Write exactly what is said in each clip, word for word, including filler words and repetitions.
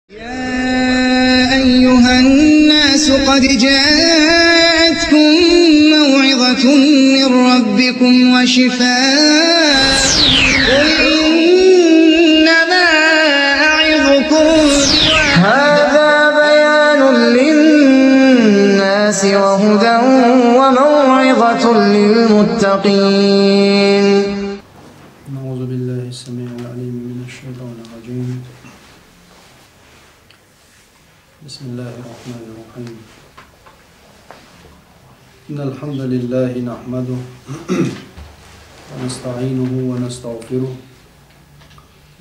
يا أيها الناس قد جاءتكم موعظة من ربكم وشفاء. قل إنما أعظكم هذا بيان للناس وهدى وموعظة للمتقين. أعوذ بالله السميع العليم من الشيطان الرجيم. بسم الله الرحمن الرحيم. إن الحمد لله نحمده ونستعينه ونستغفره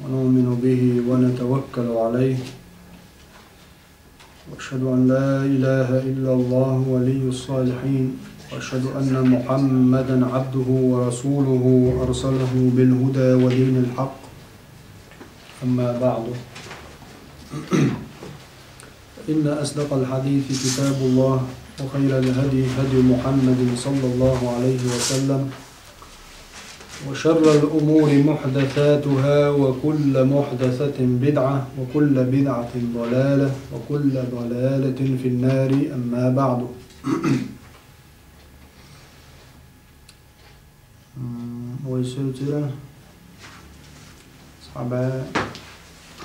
ونؤمن به ونتوكل عليه. وأشهد أن لا إله إلا الله ولي الصالحين. وأشهد أن محمدا عبده ورسوله أرسله بالهدى ودين الحق. أما بعد، فإن أصدق الحديث كتاب الله، وخير الهدي هدي محمد صلى الله عليه وسلم، وشر الأمور محدثاتها، وكل محدثة بدعة، وكل بدعة ضلالة، وكل ضلالة في النار. أما بعد. М, вай севцира схьабаь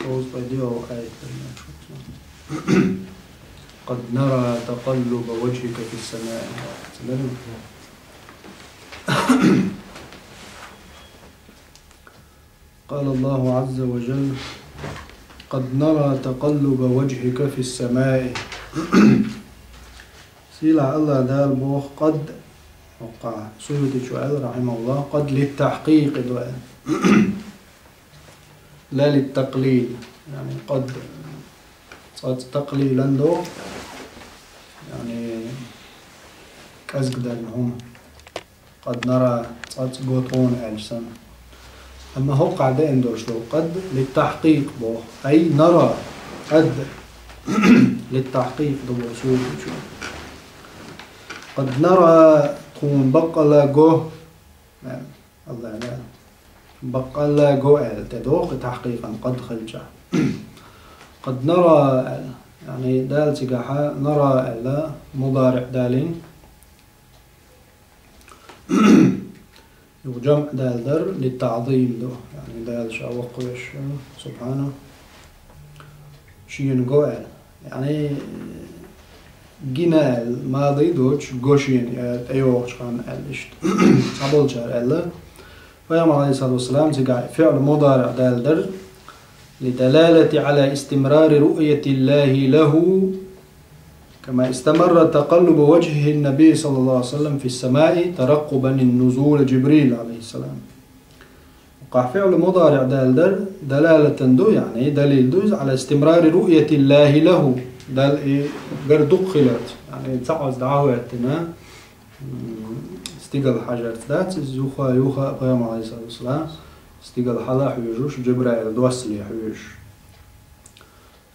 хоза пайдехь аят. قد نرى تقلب وجهك في السماء. قال الله عز وجل: قد نرى تقلب وجهك في السماء. Сийлахь АллахӀ Дала боху: قد, хӀокхахь Суютичо аьлла, رحمه الله, قد للتحقيق ду аьлла. لا للتقليل. يعني قد цкъацкъа تقليلا ду, يعني кӀезиг дарна хӀума. قد نرى цкъацкъа го тхуна аьлча санна. Амма хӀокхахь деана долуш долу قد للتحقيق боху. أي نرى قد للتحقيق ду боху Суютичо. قد نرى тхуна баккъалла го аьлла. АллахӀ Дала баккъалла го аьлла тӀедогӀу кхин تحقيقا قد хилча. قد نرى аьлла. يعني Дала цигахь نرى аьлла مضارع далийна. Юха جمع даьлла дара, للتعظيم ду. يعني Дала Ша воккхавеш, سبحانه, Шена го аьлла. يعني гина аьлла, ماضي доцуш, го Шена, я тӀейогӀучу ханна аьлла иштта. Цхьаболчара аьлла, Пайхамар, عليه الصلاة والسلام, цигахь فعل مضارع даьлла дара, للدلالة على استمرار رؤية الله له، كما استمر تقلب وجهه النبي صلى الله عليه وسلم في السماء ترقبا لنزول جبريل عليه السلام. Кхахь فعل مضارع даьлла дара, دلالة ду, يعني далил ду иза, على استمرار رؤية الله له. Далла и гар дукха хиларца, يعني цхьаъ оцу дӀа а хӀоьттина, м, стигала хьажарца дац иза, юха, юха а Пайхамар, عليه الصلاة والسلام, стигала хьала а хьоьжуш, Джабраил доссале хьоьжуш.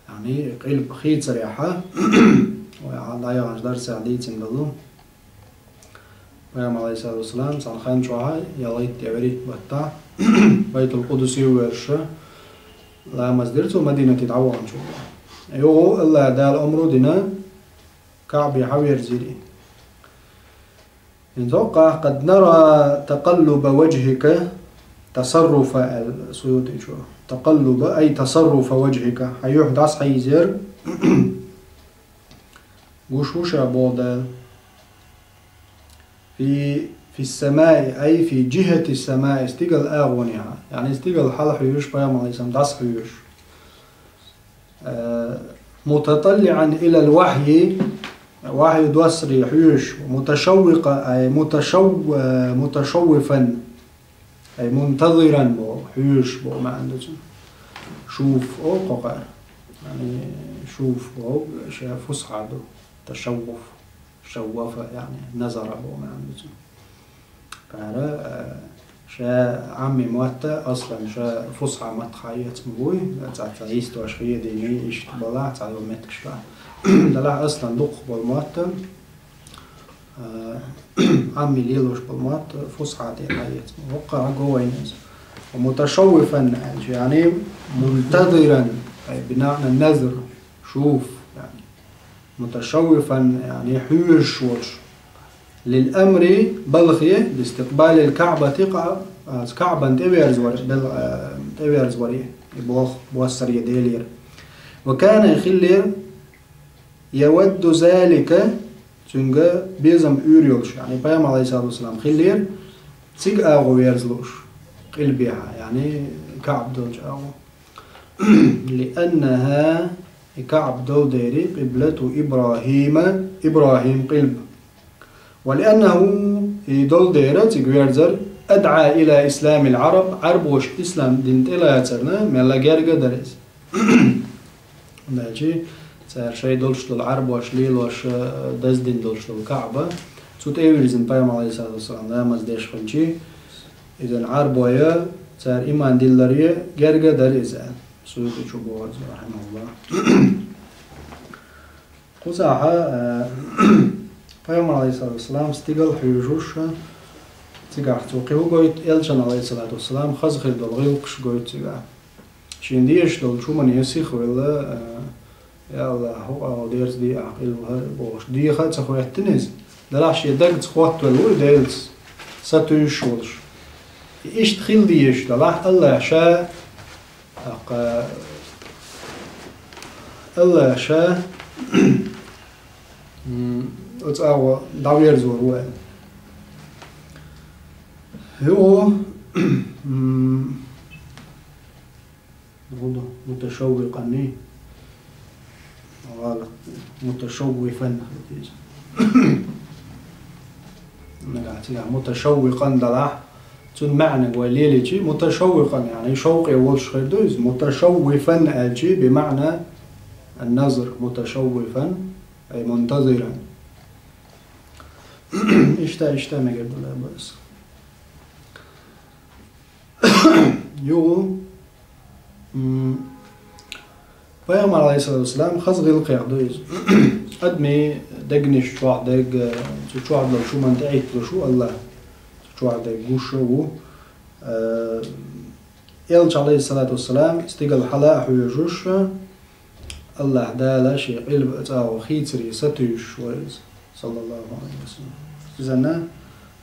يعني къилба хийцарехь, вай хьалха дӀаяханчу дарсехь дийцина долу, Пайхамар, عليه الصلاة والسلام, цхьана хан чохь ялхитта я вуьрхӀитта баттахь, Байтул-Къудусе воьрзуш, ламаз дира цо Мадинате дӀаваханчул тӀаьхьа. Юха АллахӀ Дала омра дина, КаӀбе хьаверзира. ХӀинца хӀокхахь قد نرى تقلب وجهك تصرفا аьлла Суютичо. تقلب أي تصرف وجهك. Хьан юьхь дӀасахьийзар. Гуш ву Ша боху Дала. في، في السماء أي في جهة السماء, стигала агӀонехь. يعني стигала хьала хьоьжуш, Пайхамар, عليه السلام, дӀасахьоьжуш. Э, متطلعا إلى الوحي, вахьйу доссаре хьоьжуш, متشوقا أي متشو-, э, متشوفا, أي منتظرا боху, хьоьжуш боху маьӀна ду цуьнан. Шуф олу кхокхара. Яъни шуф боху, ша фусхьа ду. Ташаввуф, шаввафа, яъни назара боху маьӀна ду цуьнан. Кхара, э, ша Ӏамми мотт, аслан ша фусхьа мотт хьаэца ма буй, цхьацца йистош хедийний, иштта балахь цхьа йолу меттигашкахь. Делахь аслан дукхах болу мотт, э, Ӏамми лелош болу мотт фусхьа тӀе хьаэца ма бу. ХӀокхахь го вайна иза. Муташаввифан аьлча, яъни мунтазиран, أي بمعنى النذر، شوف، يعني متشوفا، يعني хьоьжуш волуш. للأمر, балхе, باستقبال الكعبة, Къа-, а, Каъбан тӀеверзавар, бел-, а, тӀеверзаваре, и бох-, боссаре Делера. وكان, хиллера, يود ذلك, цуьнга безам уьйр йолуш, яъни Пайхамар, алейхиссалату вассалам, хиллера цига агӀо верза лууш, къилбехьа, яъни Каъба долчу агӀо. لأنها, и Каъба долу дерий, قبلة إبراهيم, ИбрахӀим къилба. ولأنه, и долу дера цига верзар, أدعى إلى إسلام العرب, Ӏарбоша ислам дин тӀелацарна мелла герга дара иза. ХӀунда аьлча цара шайн долуш долу Ӏарбоша лелош, э, даздина долуш долу Каъба, цу тӀе а вирзина Пайхамар, алейхиссалату вассалам, ламаз деш хилча, иза Ӏарбоша цара иман дилларе герга дара иза. Суьйта чу боху иза, рахьимахуллах. Кхузахь, э, Пайхамар, алейхиссалату вассалам, стигала хьоьжуш, цигахь цо кхин хӀун гойту, элчан, алейхиссалату вассалам, хаза хир долу гӀиллакхаш гойту цигахь. Шена дезаш долчу хӀумане сихвелла, э, я АллахӀ, хӀокху агӀор дерза де ахь къилба хӀара бохуш, деха а ца хӀоьттина иза. Делахь шен дагца хӀоттавелла ву и Делаца сатуьйсуш волуш. И иштта хила дезаш делахь, АллахӀ ша, тӀаккха АллахӀ ша, м, оцу агӀор дӀаверзор ву аьлла. Юха, м, хӀун ду, муташаввикъан, гӀалат, муташаввифан хила деза. Нагахь цигахь муташаввикъан далахь, цуьнан маьӀнаг вай лелийча, муташаввикъан, яъни шовкъе волуш хир ду иза, муташаввифан аьлча, бимаъна ан-назр, муташаввифан, ай мунтазиран. Иштта, иштта мегар ду лаьа база. Юха, м, Пайхамар, алейхиссалату вассалам, хаза гӀиллакхех ду иза. Адамийн дегнаш чохь дерг, цу чохь долу хӀуманна тӀеӀитталуш ву АллахӀ. Цу чохь дерг гуш а ву. Э, Элча, алейхиссалату вассалам, стигала хьала а хьоьжуш, АллахӀ Дала шен къилба цӀа гӀо хийцаре сатуьйсуш вара иза, саллаллаху Ӏалайхи ва саллам. Иза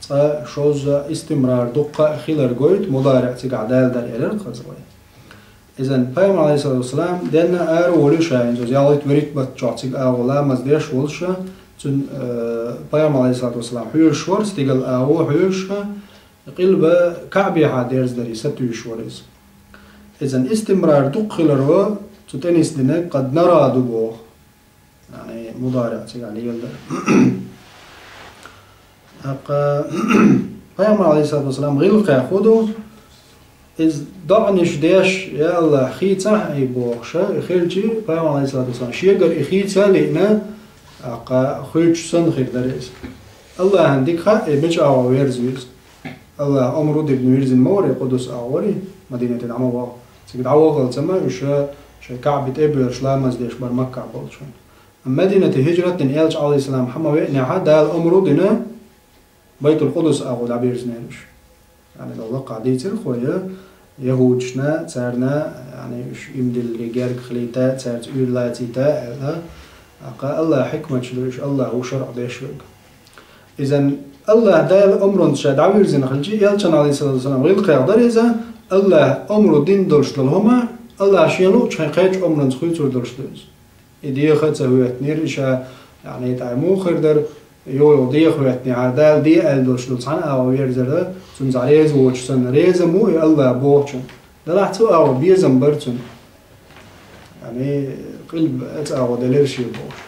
цкъа шозза истимрар дуккха а хилар гойту, мудариӀ цигахь даьлла дара элира хаза вай. Иза Пайхамар, алейхиссалату вассалам, денна ара волуш а, иза ялхитта-вуьрхӀитта баттахь цига агӀо ламаз деш волуш а, цуьнан, э, Пайхамар, алейхиссалату вассалам, хьоьжуш вара, стигала агӀо хьоьжуш а, къилба Каъбехьа дерза даре сатуьйсуш вара иза. Иза истимрар дуккха хиларо цу тӀе нисдинарг къад нара ду боху. Яъни, мудариӀ цигахь леладара. ТӀаккха Пайхамар, алейхиссалату вассалам, гӀиллакхех хӀун ду, иза доӀанаш деш, я АллахӀ, хийцахь и бохуш, и хилча, Пайхамар, алейхиссалату вассалам, шегара и хийца а лиъна, тӀаккха хуьйцуш санна хир дара иза. АллахӀан дика хаьа, и мича агӀо верза веза. АллахӀа омра дина вирзина ма вара и, Къудус агӀо вара и, Мадинате дӀа ма вахху. Цига дӀаваххалца ма уьш шайн Каъбе тӀе а боьлхуш ламаз деш бара Маккахь болчу. Амма Мадинате хӀижрат дина Элча, алейхиссалам, хьа ма веанехь, Дала омра дина, Байтул-Къудус агӀо дӀабирзинера уьш. Яъни, лакхахь дийцира вай, яхӀудашна, царна, яъни, уьш иман дилларе герга хилийта, цаьрца уьйр лацийта аьлла. ТӀаккха АллахӀан хьикматаш ду уьш, АллахӀа ву шарӀ деш верг. Иза АллахӀ Дала омранца ша дӀавирзина хилча, Элчан, алейхиссалату вассалам, гӀиллакхех дара иза, АллахӀа омра дина долуш долу хӀума, АллахӀа шена луъучу хьайн кхечу омранца хуьйцур долуш ду иза. И деха а ца хӀоьттинера, и ша, яъни, тӀе муха хир дара, йо-, йо, деха хӀоьттинехьара, Дала де аьлла долуш долу цхьана агӀо верзара, цунна цхьа реза воцуш санна, реза ма ву и АллахӀ бохучунна. Делахь цу агӀор безам бара цуьнан. Яъни, къилба оцу агӀор делира шен бохуш.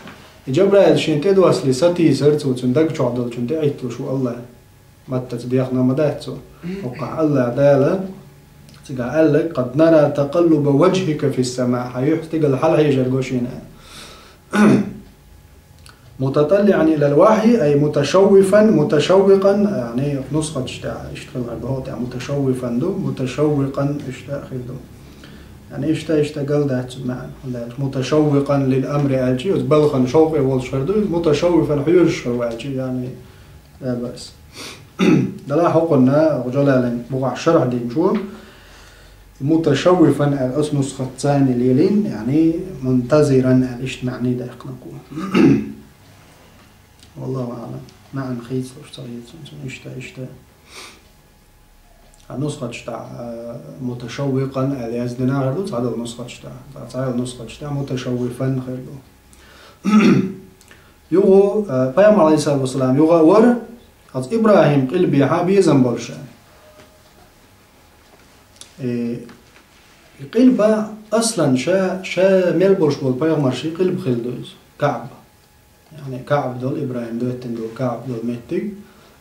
И Джабраил шена тӀедоссале сатийсара цо, цуьнан даг чохь долчунна тӀеӀитталуш ву АллахӀ. Маттаца дехна ма дац цо. ХӀокхахь АллахӀ Дала цигахь аьлларг: «Къад нара такъаллуба ваджхика фис самаъ». Хьан юьхь стигала хьалахьежар го шена. متطلعا إلى الوحي، أي متشوفا، متشوقا، яъни, нусхаташ тӀехь иштта хилла догӀу тӀехь, муташаввифан ду, муташаввикъан иштта хир ду. Яъни, иштта, иштта гал дац маьӀна. ХӀунда аьлча муташаввикъан лил амри аьлча, оцу балхана шовкъе волуш хир ду, иза муташаввифан хьоьжуш хир ву аьлча, яъни, ла баъс. Делахь хӀокхунна, хӀокху Джалалайн бухахь шархь динчо, متشوفا аьлла оцу нусхатца царна лелийна, яъни منتظرا аьлла иштта маьӀна даьккхина кху. والله أعلم. МаьӀна хийцалуш ца хета суна цуьнан иштта, иштта. А нусхаташ тӀехь, а, متشوقا аьлла яздина хир ду, цхьадолу нусхаташ тӀехь. Цхьа, цхьайолу нусхаташ тӀехь متشوفا хир ду. Юха, а, Пайхамар, алейхиссалату вассалам, юха а вара, оцу ИбрахӀим къилбехьа безам болуш. И, и къилба аслан ша, ша мел болуш болу пайхамаршийн къилба хилла ду иза, КаӀба. Яъни КаӀба долу, ИбрахӀим доьттина долу КаӀба долу меттиг,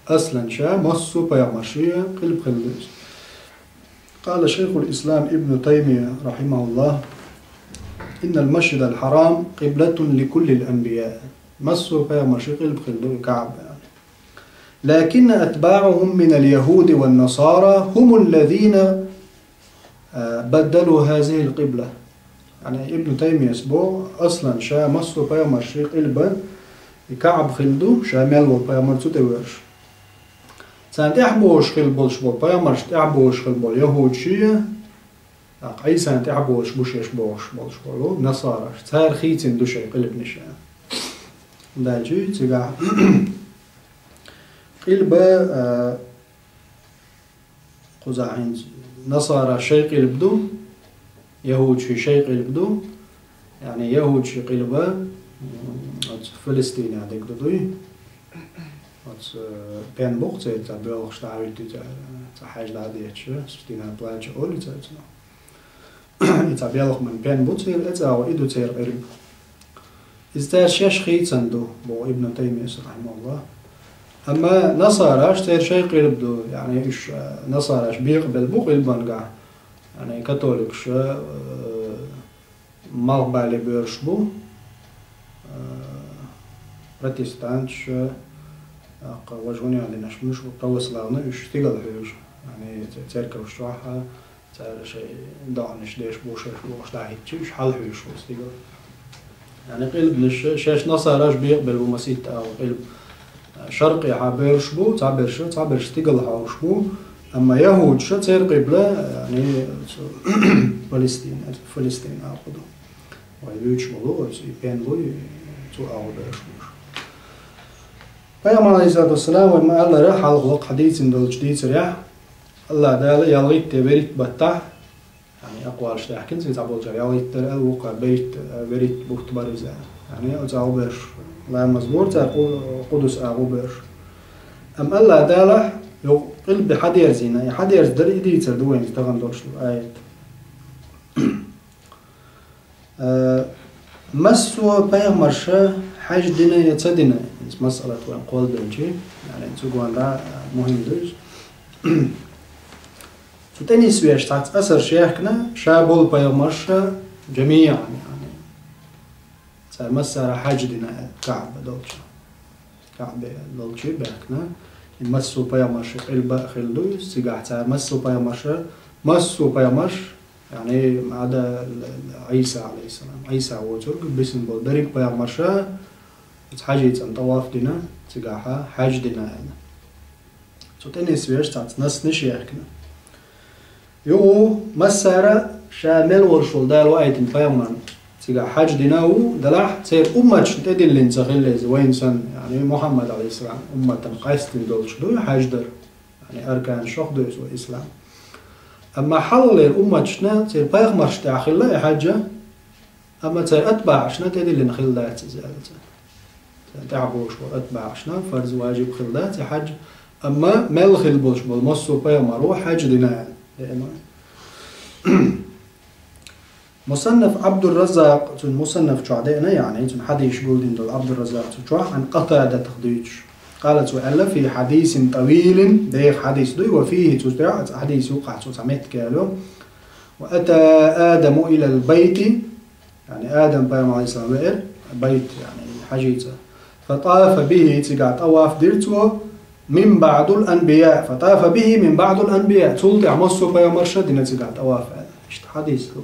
аслан ша массо а пайхамаршийн къилба хилла ду иза. قال شيخ الإسلام ابن تيمية رحمه الله: إن المسجد الحرام قبلة لكل الأنبياء. Массо а пайхамаршийн къилба хилла ду и КаӀба. لكن أتباعهم من اليهود والنصارى هم الذين بدلوا هذه القبلة. Яъни Ибн Таймияс боху, аслан ша массо а пайхамаршийн къилба и КаӀба хилла ду, ша мел волу пайхамар цу тӀе воьрзуш. Царна тӀаьхьабогӀуш хилла болуш болу пайхамаршна тӀаьхьабогӀуш хилла болу яхӀудаший, тӀаккха Ӏийсана тӀаьхьабогӀуш бу шаьш бохуш болуш болу насараш. Цара хийцина ду шайн къилбанаш. Дальше цигахь къилба, а, кхузахь хӀинца насараш шайн къилба ду, яхӀудашийн шайн къилба ду, яъни яхӀудашийн къилба, м, оцу Филистинехь дерг ду дуй. Оцу, э, пен бу-кх церан цхьа боьлхуш дӀа а хӀуьтту, цхьа, цхьа хьаьжа дӀа а детташ, Стена плача олу цаьрца. И цхьа белхаман пен бу церан, эцӀагӀо и ду церан къилба. Иза цара шаьш хийцина ду, боху Ибн Таймияс, рахьимахуллах. Амма насараш церан шайн къилба ду, яъни уьш, а, насараш бекъабелла бу къилбангахь, яъни католикаш, а, малхбале боьрзуш бу, а, протестанташ, а, тӀаккха важа гӀунах динарш муьлш бу, православни уьш стигала хьоьжуш, яъни церковаш чохь а, цара шайн доӀанаш деш бу, шаьш бохуш дӀахӀиттича, уьш хьалахьоьжуш бу стигала. Яъни къилбанаш шаьш насараш бекъабелла бу масийтта агӀор къилба. Шаркъехьа боьрзуш бу, цхьаберш, цхьаберш стигала хьоьжуш бу, амма яхӀудаша церан къилба, яъни цу Палестин, Филистин агӀо ду. Вай вуьйцуш болу, оцу и пен бу, и цу агӀор боьрзуш бу уьш. Пайхамар, алейхиссалату вассалам, вай ма-аллара, хьалха воккхахь дийцина долчу дийцарехь, АллахӀ Дала ялхитта я берхӀитта баттахь, яъни акъвалаш даьхкина, цхьаболчара ялхитта дара аьлла, вукхара берхӀитта, берхӀитта бутт бара иза. Яъни оцу агӀор боьрзуш ламаз лора цара, къу-, къудус агӀор боьрзуш. Амма АллахӀ Дала юха къилба хьадерзийна, и хьадерзадар и дийцар ду вайна тахана долуш аят. Э, массо а пайхамарша хьаьж дина я ца дина, иза масъалат вайн кхолладелчи, яъни цуьнан гонахь, э, мухӀим ду иза. Цу тӀе нисвеш цхьацца асарш яьхкина, ша болу пайхамарша жамиъан, яъни цара массара хьаьж дина аьлла, КаӀба долчу. КаӀба долчу баьхкина. И массо а пайхамарша къилба а хилла ду иза, цигахь цара массо а пайхамарша, массо а пайхамарш, яъни, Ада, Ӏийса, алейхиссалам, Ӏийса воцург, бисина болу дерриг а пайхамарша, оцу хьаьжцӀанна тӀаваф дина, цигахьа хьаьж дина аьлла. Цу тӀе нисвеш цхьацца нассанаш яьхкина. Юха массара ша мел волуш волу Дала ваийтина пайхамарна цигахь хьаьж дина а ву, делахь церан умматашна тӀедиллина ца хилла иза вайна санна, яъни Мухьаммад, алейхиссалам, умматана къаьстина долуш ду хьаьж дар. Яъни арканаш шох ду иза вай ислам. Амма хьалхалера умматашна церан пайхамаршна тӀехь хилла и хьаьж, амма церан атбаӀашна тӀедиллина хилла дац иза аьлла цара. Церан тӀехь болуш болу атбаӀашна фарз, важиб хилла дац и хьаьж, амма мел хилла болуш болу массо а пайхамаро хьаьж дина аьлла. Мусаннаф Абдурраззакъ, цуьнан Мусаннаф чохь деана, яъни цуьнан хьадисаш гулдина долу Абдурраззакъ цу чохь, Ӏан Къатадатах дуьйцуш. Къала, цо аьлла, фи хьадисин тӀавилин, деха хьадис дуй, ва фихи, цу тӀехь, оцу хьадис юккъахь цо цхьа меттиг аьлла. Ва ата Адаму илал байти, яъни Адам пайхамар, алейхиссалам, веара байт, яъни хьаьжцӀа. Фа тӀафа бихи, цигахь тӀаваф дира цо, мин баъдул анбияъ, фа тӀафа бихи мин баъдул анбияъ, цул тӀехь массо а пайхамарша дина цигахь тӀаваф аьлла. Иштта хьадис ду.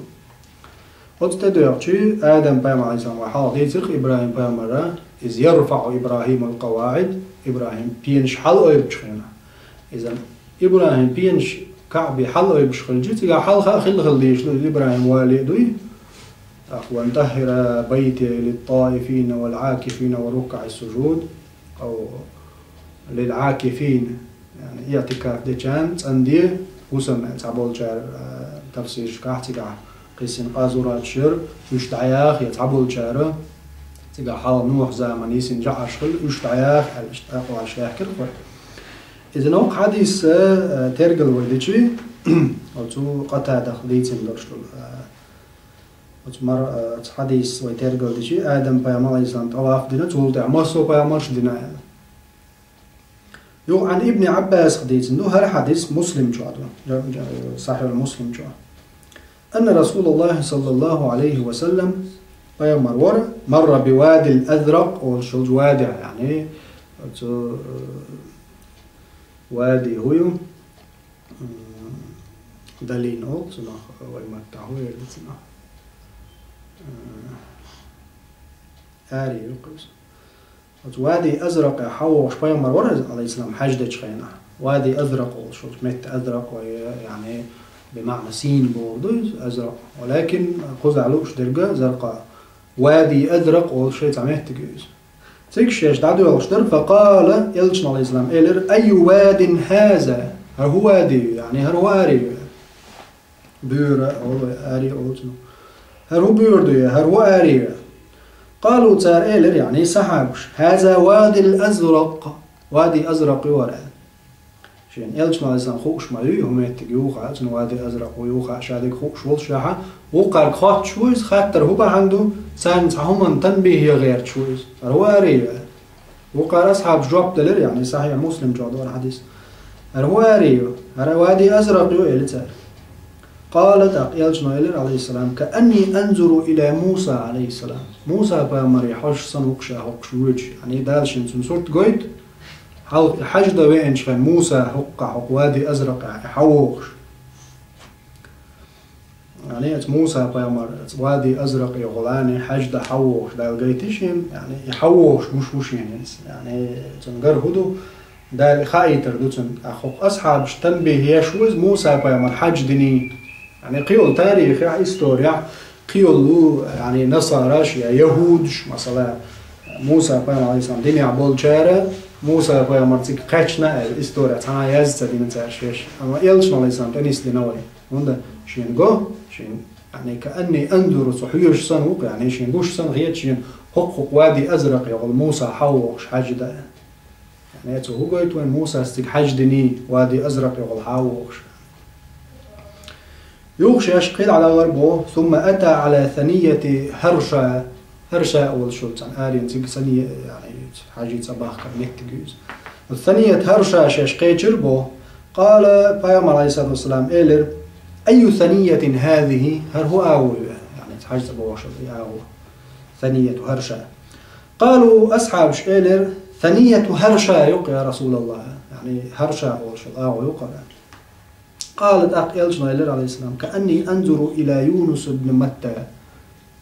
Оцу тӀе доьгӀчи, Адам пайхамар, алейхиссалам, вай хьалха дийцира ИбрахӀим пайхамара, из ярфаъу ИбрахӀимул къаваӀид, ИбрахӀим пенаш хьалаойбучу хенахь. Иза ИбрахӀим пенаш КаӀбе хьалаайбеш хилча, цигахь хьалха а хилла-хилла дийшина ду, ИбрахӀим вале а дуй. ТӀаккха: «وأن طهر بيتي للطائفين والعاكفين والركع السجود». أو للعاكفين, яъни, иӀтикаф дечарна цӀанде, хӀусам цхьаболчара, а, тафсирашкахь цигахь кхиссина къазураташ яр, уьш дӀаяха, я цхьаболчара, цигахь хьалха Нухь заман йисина жаӀарш хилла, уьш дӀаяха аьлла, иштта акъвалаш яьхкира кхуьй. Иза новкъа хьадис, а, тергал вай дичи, оцу Къатадах дийцина долуш долу, а, оцу мар-, а, оцу хьадис вай тергал дичи, Адам пайхамар, алейхиссалам, тӀаваф дина, цул тӀаьхьа массо а пайхамарш дина аьлла. Юха Ӏан Ибни Ӏаббасах дийцина ду, хӀара хьадис Муслим чохь ду, жа-, жа-, Сахьихь Муслим чохь. أن رسول الله صلى الله عليه وسلم, пайхамар вара, مر بوادي الأزرق, олуш йолчу вадехь, яъни, оцу, э, вади хӀу ю, м, долина олу цунах, вай маттахь хӀу эр ду цунах? Э, ари ю кхуза. Оцу Вади Азракъехь хьавогӀуш пайхамар вара иза, алейхиссалам, хьаьж дечу хенахь. Вади Азракъ олуш волчу метте, Азракъ вай, яъни, бимаъна сийна бохург ду иза, Азракъ. Валакин кхузахь лууш дерг Заркъа. Вади Азракъ олуш шайн цхьа меттиг ю иза. Цига шаьш дӀадоьлхуш дара, факъала, элчано, алейхиссалам, элира: «Айю вадин хаза?» ХӀара хӀун вади ю, яъни, хӀара хӀун ари ю? Буьйра олу, ари олу цунах. ХӀара хӀун буьйра ду, я хӀара хӀун ари ю? Къалу, цара элира, яъни сахьабаш: «Хаза вадил Азракъ». Вади Азракъ ю хӀара. Шен элчано, алейхиссалам, хууш ма ю, хӀун меттиг ю хаьа, цунна Вади Азракъ ву ю хаьа, ша дерг хууш волуш яхьа, вукхарга хоттуш ву иза, хаттар хӀун бахьана ду, царна цхьа хӀуманна танбихе гӀерташ ву иза. ХӀара хӀун ари ю? Вукхара асхьабаш жоп делира, яъни Сахьихь Муслим чохь ду хӀара хьадис. ХӀара хӀун ари ю? ХӀара Вади Азракъ ю, элира цара. Къала, тӀаккха элчано элира, алейхиссалам: «Каанни анзуру иля Муса, алейхиссалам». Муса пайхамаре хьожуш санна ву-кх ша хӀокхуш воьдуш, яъни Дала шена цуьнан сурт гойту, хьал-, хьаьж дан веанчу хенахь Муса хӀокху, хӀокху Вади Азракъехь хьавогӀуш. Яъни, оцу Муса пайхамар, оцу Вади Азракъехула, яъни, хьаьж дан хьавогӀуш Дала гайтина шена, яъни, и хьавогӀуш гуш ву шена иза. Яъни, цунна гар хӀун ду, Дала и хаийтар ду цунна. ТӀаккха хӀокху асхьабаш танбихе еш ву иза Муса пайхамар хьаьж диний. Яъни, кхийолу тарихехь, историяхь, кхийолу, яъни, насараш я яхӀудаш, масала, Муса пайхамар, алейхиссалам, динехь болчара, Муса пайхамар цига кхаьчна аьлла, история цхьана а язда ца дина цара шаьш. Амма элчано, алейхиссалам, тӀе нисдина вай. ХӀунда шена го, шена, яъни, каанни анзуру, со хьоьжуш санна ву-кх, яъни, шена гуш санна хета шена, хӀокху-хӀокху Вади Азракъехула Муса хьавогӀуш хьаьж дан. Яъни, цо хӀун гойту вайн Мусас цига хьаьж диний, Вади Азракъехула хьавогӀуш? Юха шаьш кхидӀа дӀагӀар боху, сумма ата Ӏала санийяти ХӀарша, ХӀарша олуш йолу цхьана аренца цига сания, яъни, хьаьжи цӀа бахкар меттиг ю иза. Саният ХӀарша шаьш кхечира боху. Къала, пайхамар, алейхиссалату вассалам, элира: «Айю санийятин хазихи?» ХӀара хӀун агӀо ю? Яъни, хьаьжи цӀа бохуш йолу и агӀо. Санияту ХӀарша. Къалу, асхьабаш элира: «Санияту ХӀарша ю-кх, я Расулаллах». Яъни, ХӀарша олуш йолу агӀо ю-кх хӀара. Къала, тӀаккха элчано элира, алейхиссалам: «Каанни анзуру иля Юнус ибн Матта».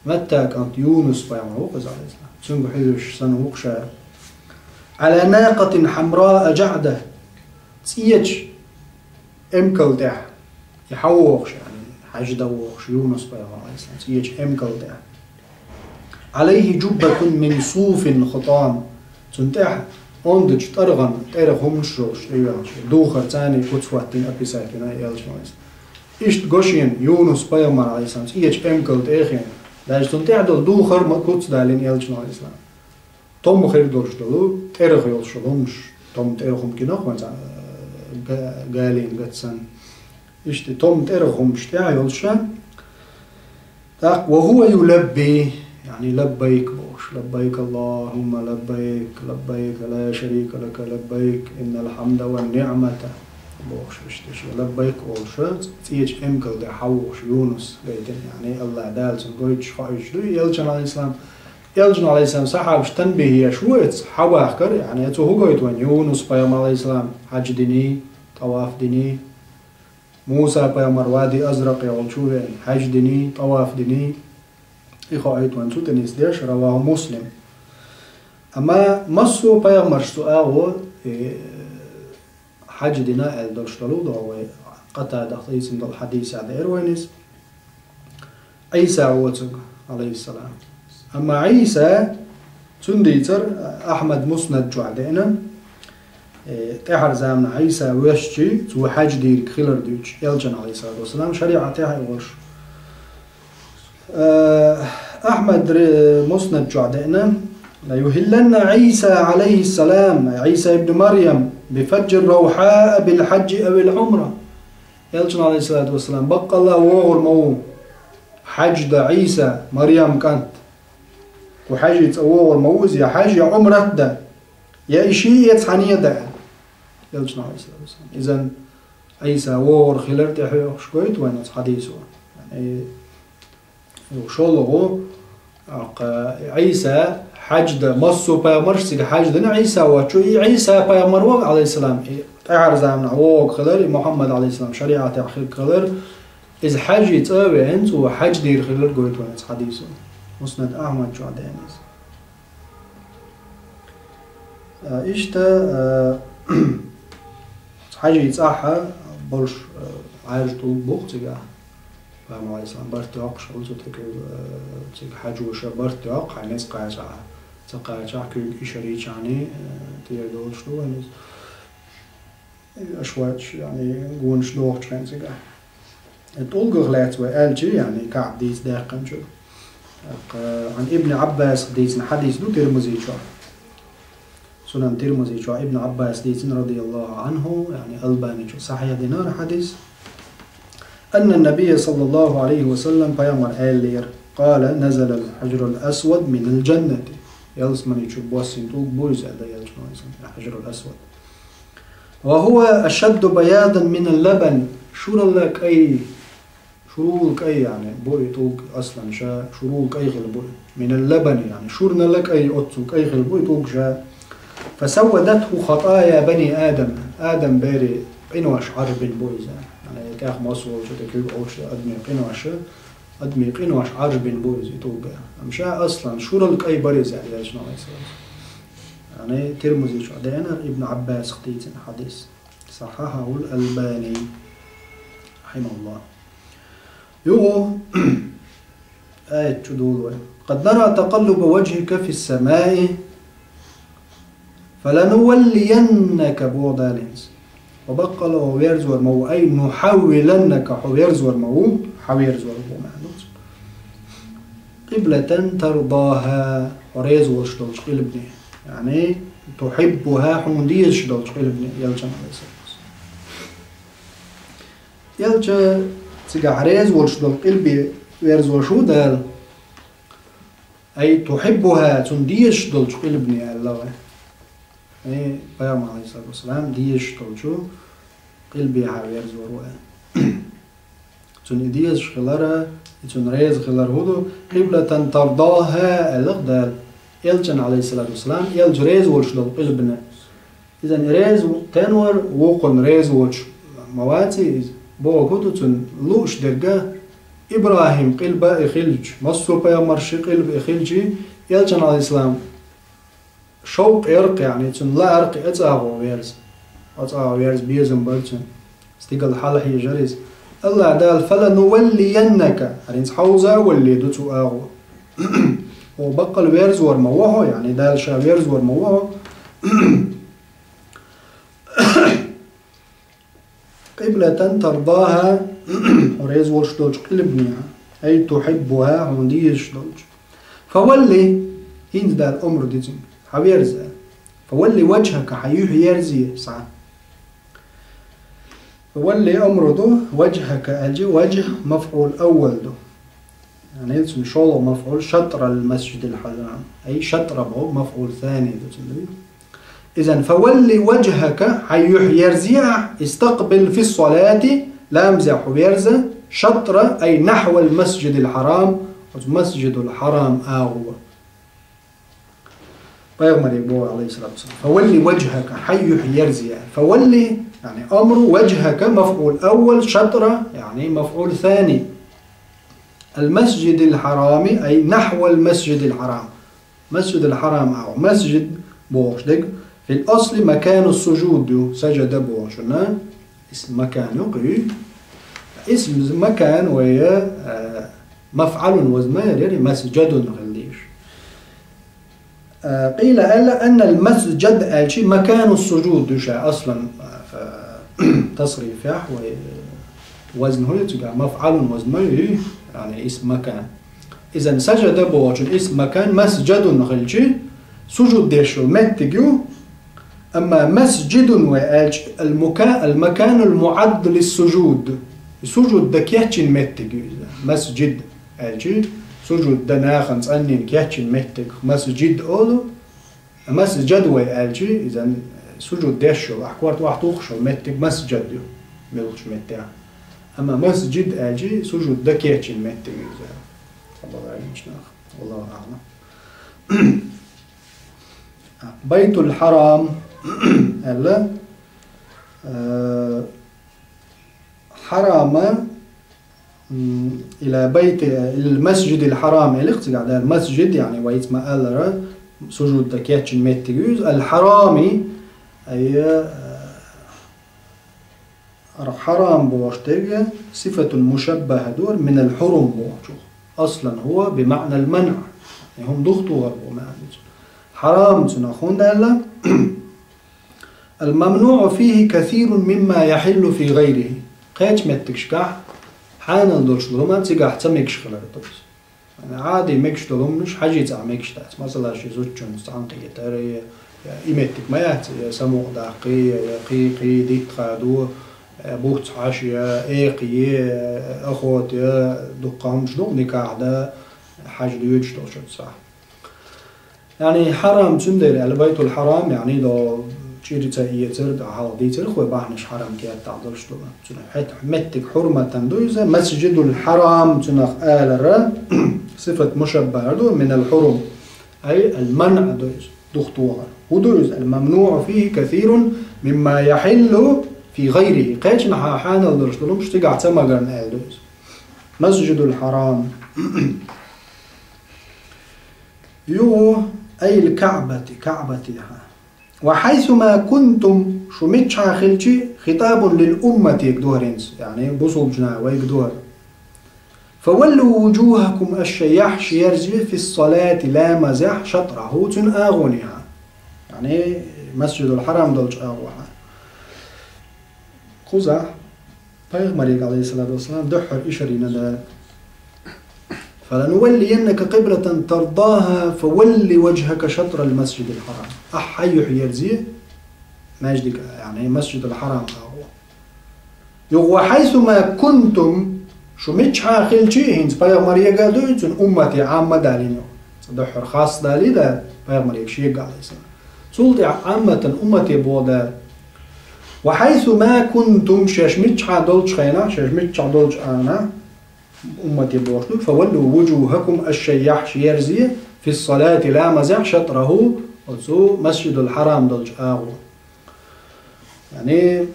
Матта кӀант Юнус пайхамар ву-кх иза, алейхиссалам. Цуьнга хьоьжуш санна ву-кх ша. «Ӏала накъатин хьамраа жаӀда». ЦӀечу эмкал тӀехь. И хьавогӀуш, яъни, хьаьж дан вогӀуш, Юнус пайхамар, алейхиссалам, цӀечу эмкал тӀехь. «Ӏалайхи жуббатун мин суфин хутам». Цунна тӀехь ондачу тӀаргӀан тӀерах хӀуманаш йолуш тӀейоьллуш. Духар царний куц хӀоттийна, описать йина элчано иза. Иштта го шена Юнус пайхамар, алейхиссалам, цӀечу эмкал тӀе а хиъна. Даже цунна тӀехь долу духар ма куц далийна элчано, алейхиссалам. Том хир долуш долу, тӀерах йолуш йолу хӀуманаш, том тӀерах хӀума гина вайн цхьа, га-, галийна гатсан. Иштта том тӀерах хӀуманаш тӀехь йолуш ша. ТӀаккха: «Ва хӀува юлабби», яъни лаббайк бохуш, «Лаббайк Аллахумма лаббайк, лаббайк ла шарика лака лаббайк, иннал хьамда ван ниъмата», бохуш, иштта ша лаббайк олуш, цӀечу эмкал тӀе хьавогӀуш Юнус гайтина, яъни Аллах Дала цунна гойтуш, хоуьйтуш ду, элчано, алейхиссалам. Элчано, алейхиссалам, сахьабаш танбихе еш ву эца хьабахкар, яъни, цо хӀун гойту вайн, Юнус пайхамар, алейхиссалам, хьаьж диний, тӀаваф диний, Муса пайхамар Вади Азракъехула чу веана, хьаьж диний, тӀаваф диний, и хоуьйту вайн цу тӀе нисдеш, раваху Муслим. Амма массо а пайхамарш цу агӀо, э, хьаьж дина аьлла долуш долу догӀу вай, Къатадах дийцина долу хьадисехь деара вайна иза. Ӏийса воцург, алейхиссалам. Амма Ӏийса, цуьнан дийцар Ахьмад Муснад чохь деана, э, тӀаьхьара заманахь Ӏийса воьссича, цо хьаьж дийриг хилар дуьйцуш, элчан, алейхиссалату вассалам, шариӀатехь а волуш. Э, Ахьмад ре-, Муснад чохь деана: «Ла юхилланна Ӏийса, алейхиссалам, Ӏийса ибн Марьям, би фаджи равхьаа бил хьаджи авил Ӏумра». Элчан, алейхиссалату вассалам, баккъалла вогӀур ма ву хьаьж дан Ӏийса, Марьям кӀант. Кху хьаьжи цӀа вогӀур ма ву иза, я хьаьж, я Ӏумрат дан, я и шиъ, я цхьаьна дан. Элчан, алейхиссалату вассалам. Изан Ӏийса вогӀур хилар тӀехьоьхуш гойту вайна оцу хьадисо. Яъни, шолгӀа, аккха, Ӏийса хьаьж дан, массо а пайхамарш цига хьаьж дина, Ӏийса воцчу, и Ӏийса пайхамар вара, алейхиссалам, и тӀаьхьара заманахь вогӀург хилар, и Мухьаммад, алейхиссалам, шариӀатехь хилар хилар, иза хьаьжи цӀа а веана, цо хьаьж дийр хилар гойту вайна оцу хьадисо. Муснад Ахьмад чохь деана иза. А, иштта, а, хьаьжи цӀахь болуш, а, Ӏаьржа тӀулг бу-кх цигахь. Пайхамар, алейхиссалам, барт йоккхуш хилла цу тӀе куьйга, а, цига хьаьжоша барт йоккху, хьайн ницкъ кхачахь, ца кхачахь, куьйга ишарийчахьний, а, тӀера долуш ду вайна иза. Аша вац, яъни, гонаш дохучу хенахь цигахь. Э, тӀулгах лаьцна вай аьлча, яъни, КаӀб дийца даьккхинчуьра. ТӀаккха, Ӏан Ибн Ӏаббасах дийцина хьадис ду Тирмази чохь. Сунан Тирмази чохь Ибн Ӏаббаса дийцина, радияллаху Ӏанху, яъни, Албаничо сахьихь дина хӀара хьадис. Анна набийя, саллаллаху Ӏалайхи ва саллам, пайхамар аьллера: «Къала назалал хьажрул асвад минал джаннати». Ялсамани чу боссийна тӀулг бу иза, аьлла, ялсамани, хьажрул асвад. «Ва хӀува ашадду баядан минал лабан». Шуралла кӀай, шурул кӀай, яъни, бу и тӀулг аслан ша, шурул кӀай хилла бу и. Минал лабани, яъни, шурнала кӀай, оццул кӀай хилла бу и тӀулг ша. «Фасаввадатху хатая бани Адам». Адам берийн къинош Ӏаржбина бу иза. Яъни, тӀех мос волчу тӀе куьйга олуш адамийн къинош, адамийн къинош Ӏаржбина бу иза и тӀулг. Амма ша аслан шурал кӀай бара иза, аьлла, ялсамани. Яъни, Тирмази чохь деана, Ибн Ӏаббасах дийцина хьадис. Сахьахьахул Албани, рахьимахуллах. Юха аят чу дуьллу вай. «Къад нара такъаллуба ваджхика фис-самаи, фалануваллияннака», боху Дала хӀинца. Ва баккъала хьо верзор ма ву, ай, нухьаввиланнака, хьо верзор ма ву, хьан верзор ву, маьӀна ду цуьнан. «Къиблатан тардаха», хьо реза волуш долчу къилбане. Яъни, тухьиббуха, хьуна дезаш долчу къилбане, ялсамани, алейхиссалату вассалам. Элча цигахь реза волуш долу къилбе верзош ву Дала. «Ай тухьиббуха», цунна дезаш долчу къилбане аьлла вай. Ай, пайхамар, алейхиссалату вассалам, дезаш долчу къилбехьа верзор ву аьлла. Цунна и дезаш хилара, и цунна реза хилар хӀун ду? «Къиблатан тардаха», аьлла Дала. Элчан, алейхиссалату вассалам, элча реза волуш долу къилбане. Изан реза ву-, тенвар вукхун реза воцуш ма ваций иза. Боху ду цунна лууш дерга, ИбрахӀим къилба и хилча, массо а пайхамарши къилба и хилчи, элчан, алейхиссалам, шовкъ яркъ, яъни, цунна лааркъ и ацӀагӀо верза. АцӀагӀо верза безам бара цунна. Стигала хьалахьежара иза. Аллах Дала: «Фалануваллияннака», хӀара хӀинца хьовза а валле ду цу агӀо. Хьо баккъала верзор ма ву хьо, яъни Дала ша верзор ма ву хьо. «Къиблатан тардаха», хьо реза волуш долчу къилбанехьа, «ай тухьиббуха», хьуна дезаш долчу. «Фавалли», хӀинца Дала омра ду цуьнга, хьан верза. «Фавалли ваджхака», хьан юьхь ерзе схьа. «Фавалли» омра ду, «ваджхака» аьлча, «ваджх» мафӀул аввал ду. Яъни цуьнан шолгӀа мафӀул «шатрал масджидил хьарам». Ай шатра боху мафӀул сани ду цуьнан. Изан «фавалли ваджхака», хьан юьхь ерзе ахь, «истакъбил фис-салати», ламазехь хьо верза, «шатра», ай нахьвал масджидил хьарам, оцу масджидул хьарам агӀо. Пайхамаре боху, алейхиссалату вассалам: «Фавалли ваджхака», хьан юьхь ерзе. «Фавалли», яъни амру, «ваджхака» мафӀул аввал, «шатра», яъни мафӀул сани. «Ал-масджидил хьарами», ай нахьвал масджидил хьарам. Масджидил хьарам агӀо. Масджид бохуш дерг, фил асли макану суджуд ю, саджада бохучунна. Ис макан ю кхуьй. Исм макан вай, э, мафӀалун вазна яр, яр масжадун хила дезаш. Э, къийла аьлла, аннал масжад аьлча макану суджуд ду ша аслан, э, тасрифехь вай, э, вазн хӀу ю цигахь, мафӀалун вазн ма ю, яъни исм макан. Изан сажада бохучун исм макан масжадун хилча, сужуд деш йолу меттиг ю, амма масжидун вай аьлча, ал-мука-, ал-маканул муӀадд лиссужуд. Сужуд дан кечйина меттиг ю иза. Масжид аьлча, сужуд дан нахана цӀанйина кечйина меттиг масжид олу. Масжад вай аьлча, иза сужуд деш йолу, ахь корта охьатуххуш йолу меттиг масжад ю, муьлххачу меттехь. Амма масжид аьлча, сужуд дан кечйина меттиг ю иза. Ца бала аьллачу нах. Валлаху аълам. Байтул Хьарам аьлла, э, Хьарама, м, ила байти, ил масжидил хьарам, элира цигахь дара масжид, яъни вайца ма-аллара, сужуд дан кечйина меттиг ю иза, ал-хьарами, ай, э, ар-, хьарам бохуш дерг, сифатун мушаббаха ду, минал хьурум бохучух. Аслан хӀува бимаънал манъ. И хӀума духтухар бу маьӀна ду. Хьарам цунах хӀунда аьлла, Ал-мамнуъу фихи касирун мимма яхьиллу фи гӀайрихи. Кхечу меттигашкахь хьанал долуш долу хӀума цигахь ца мегаш хилар ду иза. Яъни, Ӏади мегаш долу хӀуманаш хьажий цӀахь мегаш дац. Масала, ши зудчуьнца цхьаьна кхетар, я, я и меттиг ма яц, я самукъадаккхий, я, я кхий, кхий, дитт хадо, я буц хьаша, я экха е, я охота, я дуккха хӀуманаш ду-кх никахь дан, хьаж доьдуш долчу сахь. Яъни хьарам цундела аьлла, байтул хьарам, яъни до чӀир ца эцар, хьалха дийцарх вай бахьанаш хьарам кертахь долуш ду. Цуьнан хьет-, меттиг хьурматан ду иза, масжидул хьарам цунах алара, сифат мушаббаха ду, минал хьурум. Ай, ал-манъ ду иза, духтухар. ХӀун ду иза, ал-мамнуъу фихи касирун мимма яхьиллу фи гӀайрихи. Кхечанхьа хьанал долуш долу хӀуманаш цигахь ца магарна аьлла ду иза. Масжидул хьарам. ЮгӀу, ай, ал-Каъбати, Каъбати, хьа. Ва хьайсума кунтум, шу миччахьа хилчи, хитабун лил уммати ду хӀара хӀинца, яъни бусулбачу наха вайга ду хӀара. Фаваллу вуджухакум, аш шайн яххьаш ерзае, фи ссалати, ламазехь, шатраху, цуьнан агӀонехьа. Яъни масжидул хьарам долчу агӀохьа. Кхузахь Пайхамарига, алейхиссалату вассалам, дуьххьара ишар йина Дала: «Фалануваллияннака къиблатан тардаха, фавалли важхака шатрал масжидил хьарам». Ахьа хьайн юьхь ерзе, маьждиг, яъни масжидул хьарам агӀо. Юха: «Ва хьайсума кунтум», шу миччахьа хилчи, хӀинца пайхамарега а дуй, цуьнан уммате Ӏамма далийна. Цкъа дуьххьара хасса далий да пайхамарега шега, алейхиссалам. Цул тӀаьхьа Ӏамматан уммате боху Дала. «Ва хьайсума кунтум», шаьш миччахьа долчу хенахь, шаьш миччахь долчу агӀонахь, уммате бохуш ду, «фаваллу вуджухакум», аш шайн яххьаш ерзе, «фи ссалати», ламазехь, «шатраху», оцу масжидул хьарам долчу агӀо. Яъни,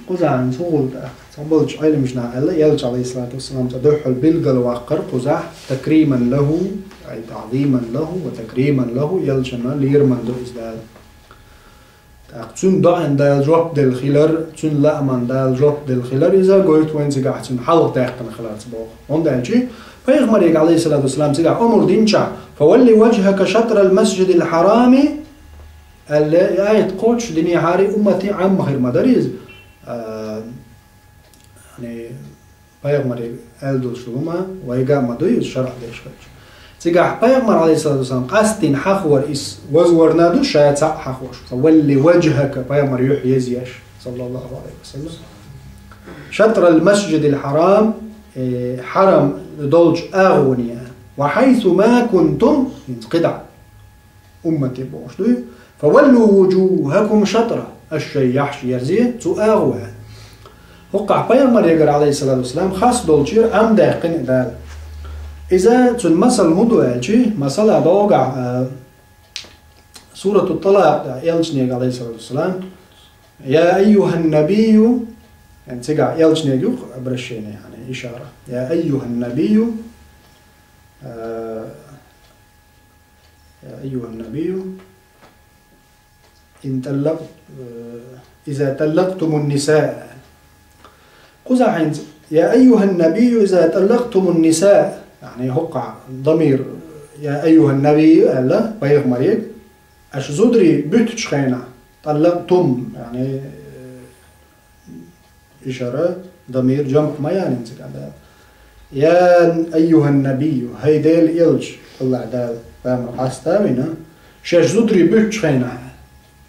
кхузахь хӀинца хӀун гӀуллакх ду? Цхьаболчу Ӏеламнаха аьлла, Элча, алейхиссалату вассалам, цкъа дуьххьал билгал ваккхар кхузахь, такриман лаху, ай, таъзиман лаху ва такриман лаху, Элчанна лерам ду иза Дала. ТӀаккха цуьнан доӀан Дала жоп делла хилар, цуьнан лааман Дала жоп делла хилар, иза гойту вайн цигахь цуьнан хьалха даьккхина хиларца боху. ХӀунда аьлча пайхамарига, алейхиссалату вассалам, цигахь омра динчахь, «Фавалли важхака шатрал масжидил хьарами», аьлла, и аят кхочуш динехьара уммате Ӏамма хир ма дара иза. А, яъни, пайхамаре аьлла долуш ду хӀума, вайга а ма дуй иза шарӀ деш хилча. Цигахь пайхамар, алейхиссалату вассалам, къастийна хьахавар иза вазварна ду, ша цхьаъ хьахош. «Фавалли важхака», пайхамар юьхь езъеш, саллаллаху алейхи ва саллям. «Шатрал масжидил хьарам», э, хьарам долчу агӀоне. «Ва хьайсума кунтум», хӀинца кхидӀа. Уммате бохуш дуй. «Фаваллу вуджухакум шатра», аш шайн яххьаш ерзе цу агӀо. ХӀокхахь пайхамарегара, алейхиссалату вассалам, хас долчуьра Ӏам даьккхина Дала. Иза цуьнан масал хӀун ду аьлчи, масала догахь, а, Сурату ТӀалакъ тӀехь Элчанега, алейхиссалату вассалам, «Я айюхан набию», яъни цигахь Элчанега ю обращение, яъни ишара. «Я айюхан набию», а, «Я айюхан набию, ин таллак-, э, иза таллактумун ниса». Кхузахь хӀинца يا أيها النبي إذا طلقتم النساء, яъни хӀокху дамир, يا أيها النبي аьлла пайхамаре, аша зударий буьттучу хенахь, طلقتم, яъни, ишара дамир жамӀ ма яьллинца кӀада. يا أيها النبي, хӀай Делан элча, АллахӀ Дала пайхамар хьаста а вина, шаьш зударий буьттучу хенахь,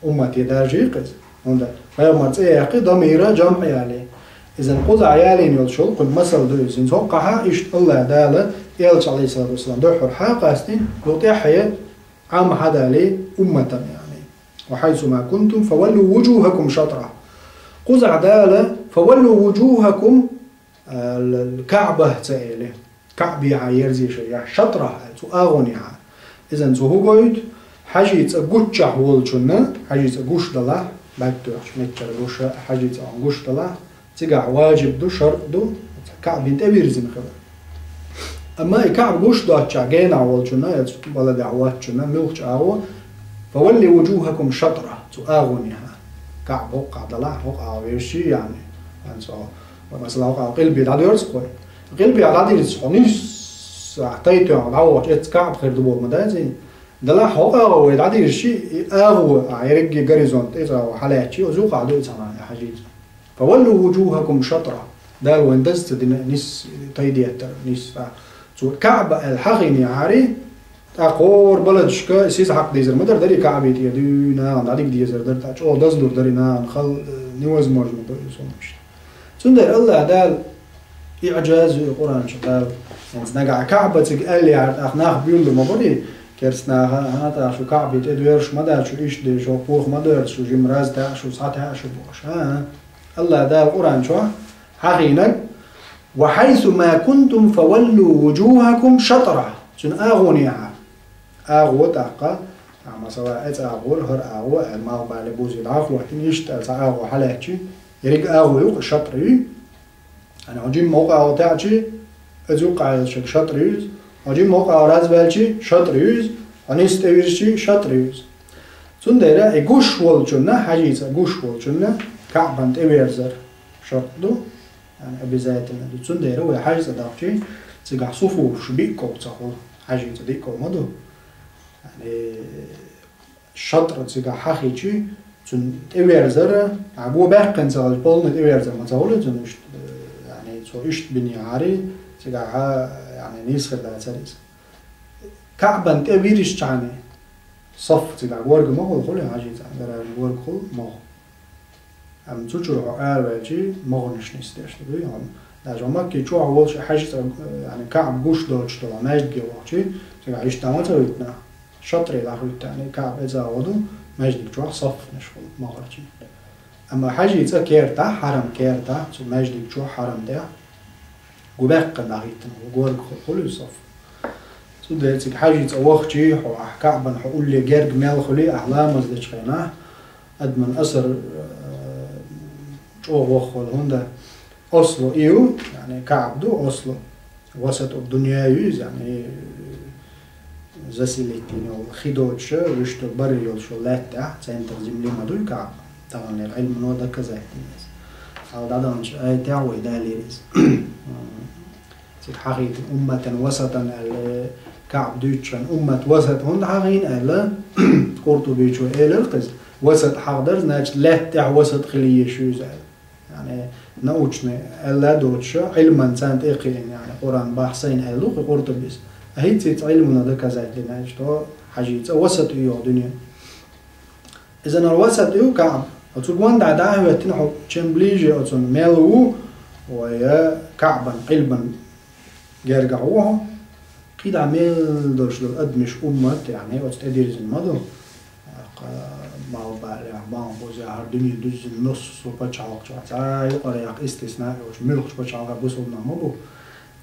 уммате даржий кхеза. ХӀунда пайхамар цӀе яьккхи, дамира жамӀ яьлли. Иза кхузахь яьллина йолчул кхуьнан масал ду иза. ХӀокхахь иштта АллахӀ Дала элча, عليه الصلاة والسلام, дуьххьара хьакъастина, юха тӀаьхье Ӏам хьадалий умматан, яъни. وحيث ما كنتم فولوا وجوهكم شطره. Кхузахь Дала فولوا وجوهكم, а, КаӀбах ца эли. КаӀбехьа ерзийша, я шатрах аьлла, цу агӀонехьа. Иза цо хӀун гойту? Хьажий цӀа гуччахь волчунна, хьажий цӀа гуш далахь, баттоьхча меттера гуш, хьажий цӀа гуш далахь, цигахь важиб ду, шарт ду, КаӀбин тӀе вирзина хила. Амма и КаӀба гуш доцчахь генахь волчунна, я цу баладехь воцчунна, муьлххачу агӀо, فولوا وجوهكم شطره, цу агӀонехьа. КаӀба хӀокхахь далахь, хӀокху агӀо вешший, яъни, хӀинца, масала, хӀокху агӀо къилбе дӀадоьрзу кхой. Къилбе дӀадирзича хьо нисса тайпана дӀавахча, эцца КаӀба хир ду боху ма дац и. Далахь хӀокху агӀо вай дӀадирзича, и агӀо, а, ерриге горизонт, иза агӀо хьалаьцча, оцу юкъахь ду и цхьана хьажий цӀа. فولوا وجوهكم شطره. Дала вайн даза ца дина нисса тайпана деттар, нисса. Цо КаӀба аьлла хьахийнехьара, тӀаккха хӀора баладашка сиз хьакха дезар ма дара, дарий КаӀбе тӀера дуьйна нахана дӀадига дезар дара, тӀаккха чӀогӀа дазлур дарий нахана, хала, э, невозможно ду иза хӀума иштта. Цундела АллахӀ Дала иӀжаз ю и Къуръан чу Дала. ХӀинца нагахь КаӀба цига аьлла яхьара, тӀаккха нах буьйлур ма барий, керста наха, а, тӀаккха шу КаӀбе тӀе доьрзуш ма дац, шу иштта деш, хӀокху пурх ма доьрзу, шу жима раз таьӀа шу, схьатаьӀа шу бохуш, а, а. АллахӀ Дала Къуръан чохь хьахийнарг, وحيث ما كنتم فولوا وجوهكم شطره. Цуьнан агӀонехьа. АгӀо тӀаккха, а, масала, эцца агӀора, хӀара агӀо, аьлла, малхбале бузе дӀахӀоттийна, иштта аьлла, цхьа агӀо хьалаьцчи, ерриг агӀо юкъа шатра ю. Хьан хьо жимма хӀокху агӀо таьӀчи, эцца юкъахь йолчуьнга шатра ю иза. Хьо жимма хӀокху агӀо разваьлчи, шатра ю иза. Хьо нисса тӀевирзичи, шатра ю иза. Цундела и гуш волчунна, хьажий цӀа гуш волчунна, КаӀбан тӀеверзар шарт ду. Яъни обязательно ду. Цундела вай хьажий цӀа дахчи, цигахь суфуфаш биъ ков ца хуьлу. Хьажий цӀа диъ ков ма ду. Яъни шатра цигахь хьахийчи, цуьнан тӀеверзар, а, го баьккхина ца хилча, полный тӀеверзар ма ца хуьлу цуьнан иштта, яъни цо иштта бинехьара, цигахь, яъни нийса хир дацара иза. КаӀбан тӀе вирзичхьана, саф цигахь горга ма хуьлу, хуьлу хьажий цӀа, гаража горга хуьлу, ма хуьлу. Амма цу чуьра хьо араваьлчи, могӀанаш нисдеш ду, дуй хьуна. Даже Макки чохь волуш хьажий цӀа, яъни КаӀба гуш доцуш долу маьждиге вахчи, цигахь иштта ма ца хӀуьтту нах. Шатре дӀахӀуьтту, яъни КаӀба эцца агӀо ду, маьждиг чохь саффанаш хуьлу могӀарчий. Амма хьажий цӀа кертахь, хьарам кертахь, цу маьждиг чохь хьарам тӀехь, гу баьккхина дӀахӀиттина хуьлу, горга хуьлу, хуьлу иза саф. Цундела цига хьажий цӀа вахчи, хьо ахь КаӀбан хьо улле герга мел хуьлий, ахь ламаз дечу хенахь, адаман асар, э, чӀогӀа ваха хуьлу, хӀунда аслу и ю, яъни КаӀба ду аслу, васатӀу дунья ю иза, яъни заселить йина йолу, хи доцуш, вуьшта барри йолуш йолу лаьттахь, центр земли ма дуй КаӀба, таханлера Ӏилмано доказать дина иза. Хьала дӀадаханчу аятехь вай далийра иза. Цига хьахийта умматан васатан аьлла, КаӀба дуьйцучхьана уммат васат хӀунда хьахийна аьлла, Къуртубичо элира-кх иза, васат хьахадар, значит, лаьтта тӀехь васат хила езаш ю иза аьлла. Яъни научный аьлла а доцуш, Ӏилман царна тӀе а кхиъна, яъни Къуръан бахьсайна аьлла ду-кх Къуртубис. А хӀинца-ца Ӏилмано доказать дина, иштта хьажий цӀа васат ю йоху дуьне. Иза нара васат ю КаӀба. Оцу гондахь дӀа а хӀоьттина хьо, чем ближе оцунна мел ву, вай КаӀбан, Ӏилман гергахь ву хьо. КхидӀа мел долуш долу адамаш, уммат, яъни оцу тӀедирзина ма ду. Кха, малхбалехь, малхбузехь, хӀара дуьне дуьззина нуссо пачхьалкх чохь цхьа а юкъара яккха истисна а йолуш, муьлххачу пачхьалкхехь бусулба нах ма бу.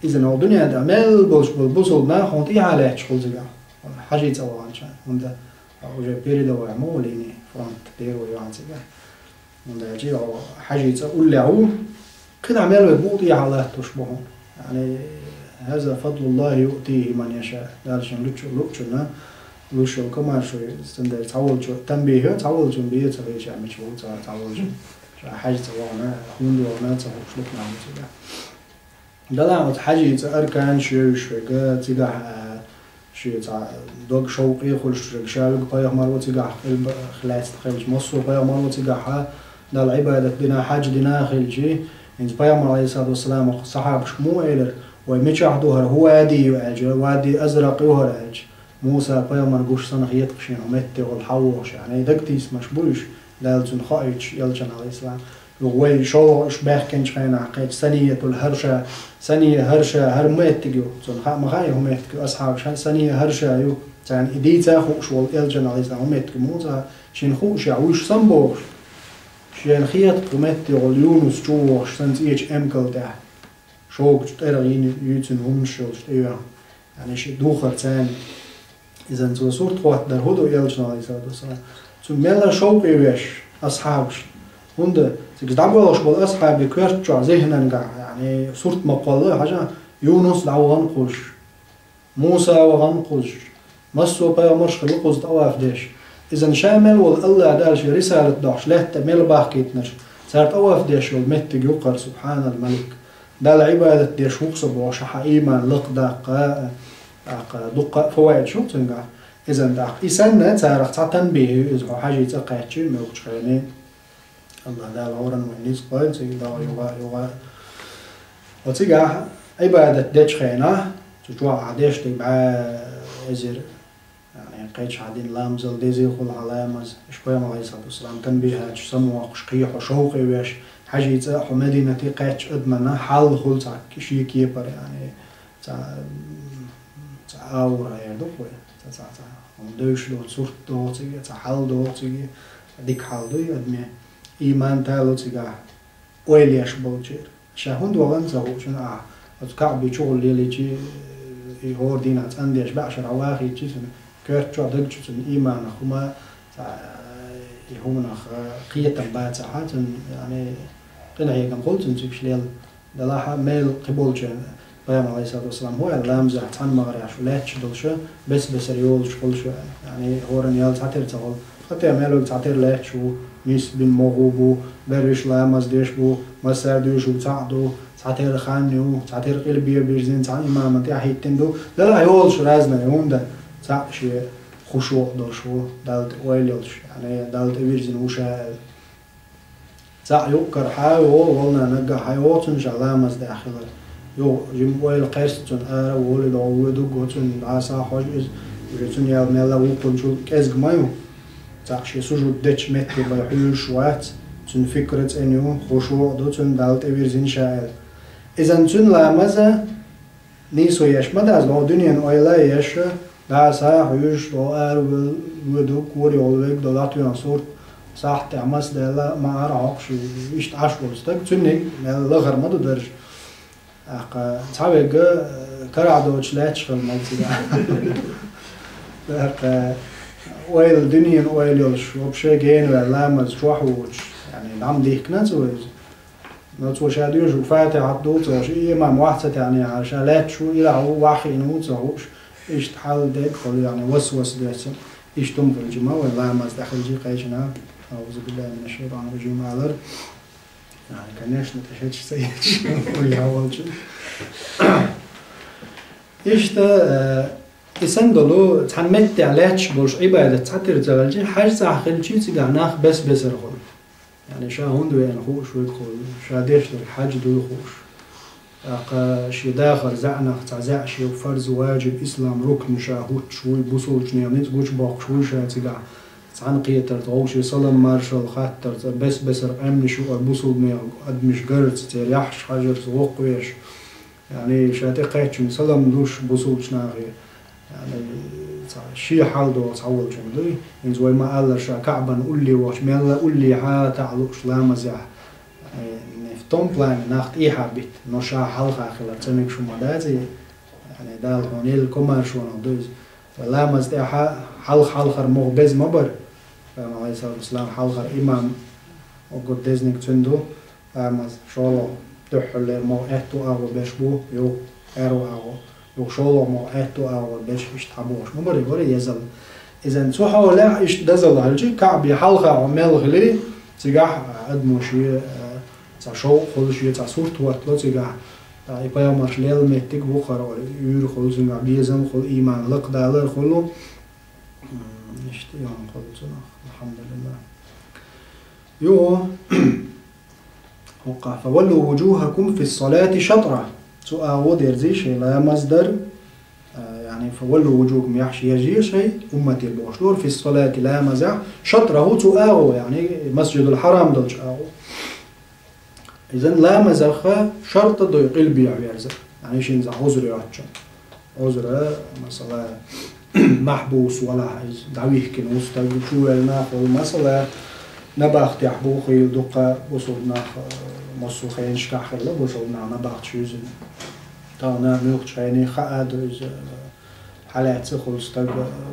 Иза нагахь дуьнен тӀехь мел болуш болу бусулба нах хьуна тӀехьа лаьтташ хуьлу цигахь. Хьажий цӀа ваханчохь. ХӀунда Уже передовая ма ву линия, фронт первый ван цигахь. ХӀунда аьлча хьо хьажий цӀа уллехь ву, кхидӀа мел вай букъа тӀехьа латтош бу хьуна. Яъни, «هذا فضل الله يؤتيه من يشاء». Дала шен лучу-, луучунна луш йолу комаьршо, цундела цхьаволчу танбихьо, цхьаволчун бен ца хилча, мича ву цхьа-, цхьаволчун. Ша хьажий цӀа вахана, хӀунда вахана ца хууш дукха нах бу цигахь. Дала оцу хьаьжин цӀа арканаш йовзуш верг, цигахь, а, шен цхьа дог шовкъе хуьлуш верг, ша верг пайхамар ву цигахь, къилба хилаьцна хилча, массо а пайхамар ву цигахь, Далла Ӏибадат дина, хьаьж дина хилча, хӀинца пайхамар, Ӏалайхиссалату вассалам, сахьабашка муха элира, вай мичахь ду хӀара, хӀун вади ю аьлча, вади Азракъ ю хӀара аьлча, Муса пайхамар гуш санна хета-кх шена хӀун метте гӀолла хьан вохуш, яъни дагтийсамаш бу уьш, Дала цунна хоуьйтуш, элчанна, Ӏалайхиссалам. Юха вай шолгӀа уьш баьхкинчу хенахь кхечу Саниятул ХӀарша, Сания ХӀарша, хӀара меттиг ю, цунна хаа ма хаьа хӀун меттиг ю, асхьабаш, Сания ХӀарша ю, царна и дийца а хууш волу элчанна, Ӏалайхиссалам, хӀун меттиг ю, Муса, шена хууш яхь, вуьш санна бохуш, шена хета-кх хӀун метте гӀолла Юнус чу вохуш санна цӀечу эмкал тӀехь. Шогачу тӀерах йина юьйцина хӀуманаш йолуш тӀейоьхна. Яъни ши духар царна. Изан цо сурт хӀоттадар хӀун ду, элчанна, Ӏалайхиссалату вассалам? Цуьнга мелла шовкъе веш асхьабаш. ХӀунда цига дӀабоьлхуш болу асхьабийн коьрта чохь зехьанангахь, яъни сурт ма кхолла, хьажа, Юнус дӀавахана кхузуш. Муса вахана кхузуш. Массо а пайхамарш хилла кхуза тӀаваф деш. Изан ша мел волу АллахӀ Дала шен рисалат дохьуш лаьтта мел бахкийтинарш, цара тӀаваф деш йолу меттиг ю-кх хӀара, субхьанал малик. Далла Ӏибадат деш ву-кх со бохуш, хьан ийман лакхадаккха, тӀаккха дуккха а фаваидаш ю-кх цуьнгахь. Изан тӀаккха и санна, царах цхьа танбихь ю иза, хьо хьаьжин цӀа кхаьччи муьлххачу хене. АллахӀ Дала хӀоранна вайн ницкъ бойла цига догӀу юха а, юха а. Оцигахь Ӏибадат дечу хенахь, цу чохь ахь деш дерг бӀе эзар, яъни кхечахьа дина ламазал дезий хуьлу хьан ламаз, иштта пайхамар, Ӏалайхиссалату вассалам, танбихьаташ самавоккхуш, кхин хьо шовкъе веш, хьаьжин цӀа а, хьо Мединате кхаьччу адамна хьал хуьлу цхьа шен кепара, яъни цхьа, цхьа аура эр ду-кх вай, цхьа, цхьа, цхьа хӀума девзаш доцу сурт догӀу цига, цхьа хьал догӀу цига, дика хьал ду и адамийн. Ийман талу цигахь ойла еш болчеран. Ша хӀунда вахана ца хууш, ахь оцу КаӀби чухула лелийчи, и хӀора дийнахь цӀандеш баьӀшара вахийтчи, цуьнан коьрта чохь, даг чу цуьнан ийманах хӀума, цхьа, и хӀуманах, а, кхетам бацахь, цуьнан, яъни, къинхьегам хуьлу цуьнан цига лелла. Делахь а мел кхиболчеран, пайхамар, Ӏалайхиссалату вассалам, хӀун аьлла, ламазехь цхьана магӀарехь шу лаьтташ долуш, бес-бесара йолуш хуьлуш, яъни хӀоранна ял цхьатера ца хуьлу. ХӀаъ, мел верг цхьатера лаьтташ ву, нийса бина могӀу бу, берриш ламаз деш бу, массара а доьшург цхьаъ ду, цхьатера хан ю, цхьатера къилбе бирзина, цхьана имамна тӀаьхьахӀиттина ду. Делахь йолуш разный, хӀунда цхьаъ шен хушуъ долуш ву, Далла тӀе ойла йолуш, яъни Далла тӀе вирзина ву ша аьлла. Цхьаъ юккъера хьан а йогӀу, вална наггахь хьан йогӀу цунна ша ламаз тӀехь хилар. Юха жима ойла кхерста цунна, ара а волий, догӀу воьдург а ву цунна, дӀасахьожу иза, уже цунна ял мелла а вукхунчул кӀезиг ма ю. Цхьаъ шен сужуд дечу метте бен хьуьйсуш вац, цуьнан фикр а цӀена ю, хушуъ а ду цуьнан, Далла тӀе вирзина ша аьлла. Изан цуьнан ламаз а, нийсо еш ма дац, догӀу дуьненан ойла а еш, дӀасахьуьйсуш, догӀу ара вел-, воьдург, корехула верг, догӀу дӀатоьхна сурт, сахьт тӀехь маса даьлла, ма ара хьокхуш, иштта Ӏаш волу стаг, цуьнниг мел лахара ма ду дарж. ТӀаккха цхьаверг, э, карахь доцуш лаьтташ хила мега цигахь. ТӀаккха ойла, дуьненан ойла йолуш, вообще гена ваьлла, ламаз чохь а воцуш, яъни, дӀа ма дихкина цо иза. Но цо ша доьшург Фатихьат ду ца хууш, и имам вахь ца таьӀнехьара, ша лаьтташ ву, илахь ву, вахь хиъна ву ца хууш, иштта хьал дерг а хуьлу, яъни васвас доьссина. Иштта хӀума хилча ма вай ламаз тӀехь хилча кхечанхьа. АӀузу биллахӀи мина шшайтӀани рражим алар. Яъни, конечно, тӀе шедаш ца еш, вуй хьан волчу. Иштта, э, и санна долу, цхьана меттехь лаьтташ болуш Ӏибадат цхьатера ца хилча, хьаьж цӀахь хилча, цигахь нах бес-бесара хуьлу. Яъни ша хӀунда веана хууш верг хуьлу, ша деш дерг хьаьж дуй хууш. ТӀаккха шен дахар заьӀнах цхьа заьӀ, шен фарз, важиб, ислам рукн ша хӀуттуш вуй, бусулбанех ницкъ гучубоккхуш вуй ша цигахь, цхьаьнакхетарца, вовшийн салам-маршалла хаттарца, бес-бесара къаьмнаш юкъара бусулбанех адамаш гарца, церан яххьаш хьажарца, воккхавеш. Яъни ша тӀекхаьчча салам луш бусулбанех нахе. Яъни, цхьа шен хьал догӀу цхьаволчун дуй. ХӀинца вай ма-аллара, ша КаӀбан улле вахча, мелла уллехьа таӀа лууш ламазехь. Э, не в том плане, нах тӀехьа битта, но ша хьалха хилар ца мегаш хӀума ма дац и. Яъни, Дала хьуна елла комаьршонах ду иза. Вай ламаз тӀехьа хьалха-хьалхара могӀа беза ма бара. Пайхамар, Ӏалайхиссалату вассалам, хьалхара имам уггар дезниг цуьнан ду. Ламаз, шолгӀа дуьххьарлера могӀа аьтту агӀо берш бу, юха аьрру агӀо, юха шолгӀа могӀа аьтту агӀо берш, иштта хьабохуш ма бара, бара езал. Изан цу хьолехь иштта дазалла хилча, КаӀби хьалха хьо мел хили, цигахь адамо шен, э, цхьа шовкъ хуьлу, шен цхьа сурт хӀоттало цигахь. И пайхамарш лелла меттиг ву хӀара, уьйр хуьлу цуьнгахь, безам хуьлу, ийман лакхадалар хуьлу. М, иштта йолу хуьлу цунах, алхьамдулиллахӀ. Юха, хӀокхахь, «فولوا وجوهكم في الصلاة شطره». Цу агӀо дерзий шайн ламаз дар, а, яъни, «فولوا وجوهكم» яхь еза шайн, умматера бохуш дара, «في الصلاة» ламазехь, «شطره» цу агӀо, яъни, Масжидул Хьарам долчу агӀо. Изан ламазах шарт ду къилбехь верза. Яъни шен цхьа Ӏузр йоцчу. Ӏузр, масала, махьбус валахь, иза дӀавихкина ву стаг, чувелла нах волу, масала, набахтехь бу хила дукха бусулба нах, массо а хенашкахь хилла бусулба нах набахташ юьззина. Тахана муьлххачу хене хаа ду иза, хьалаьцна хуьлу стаг,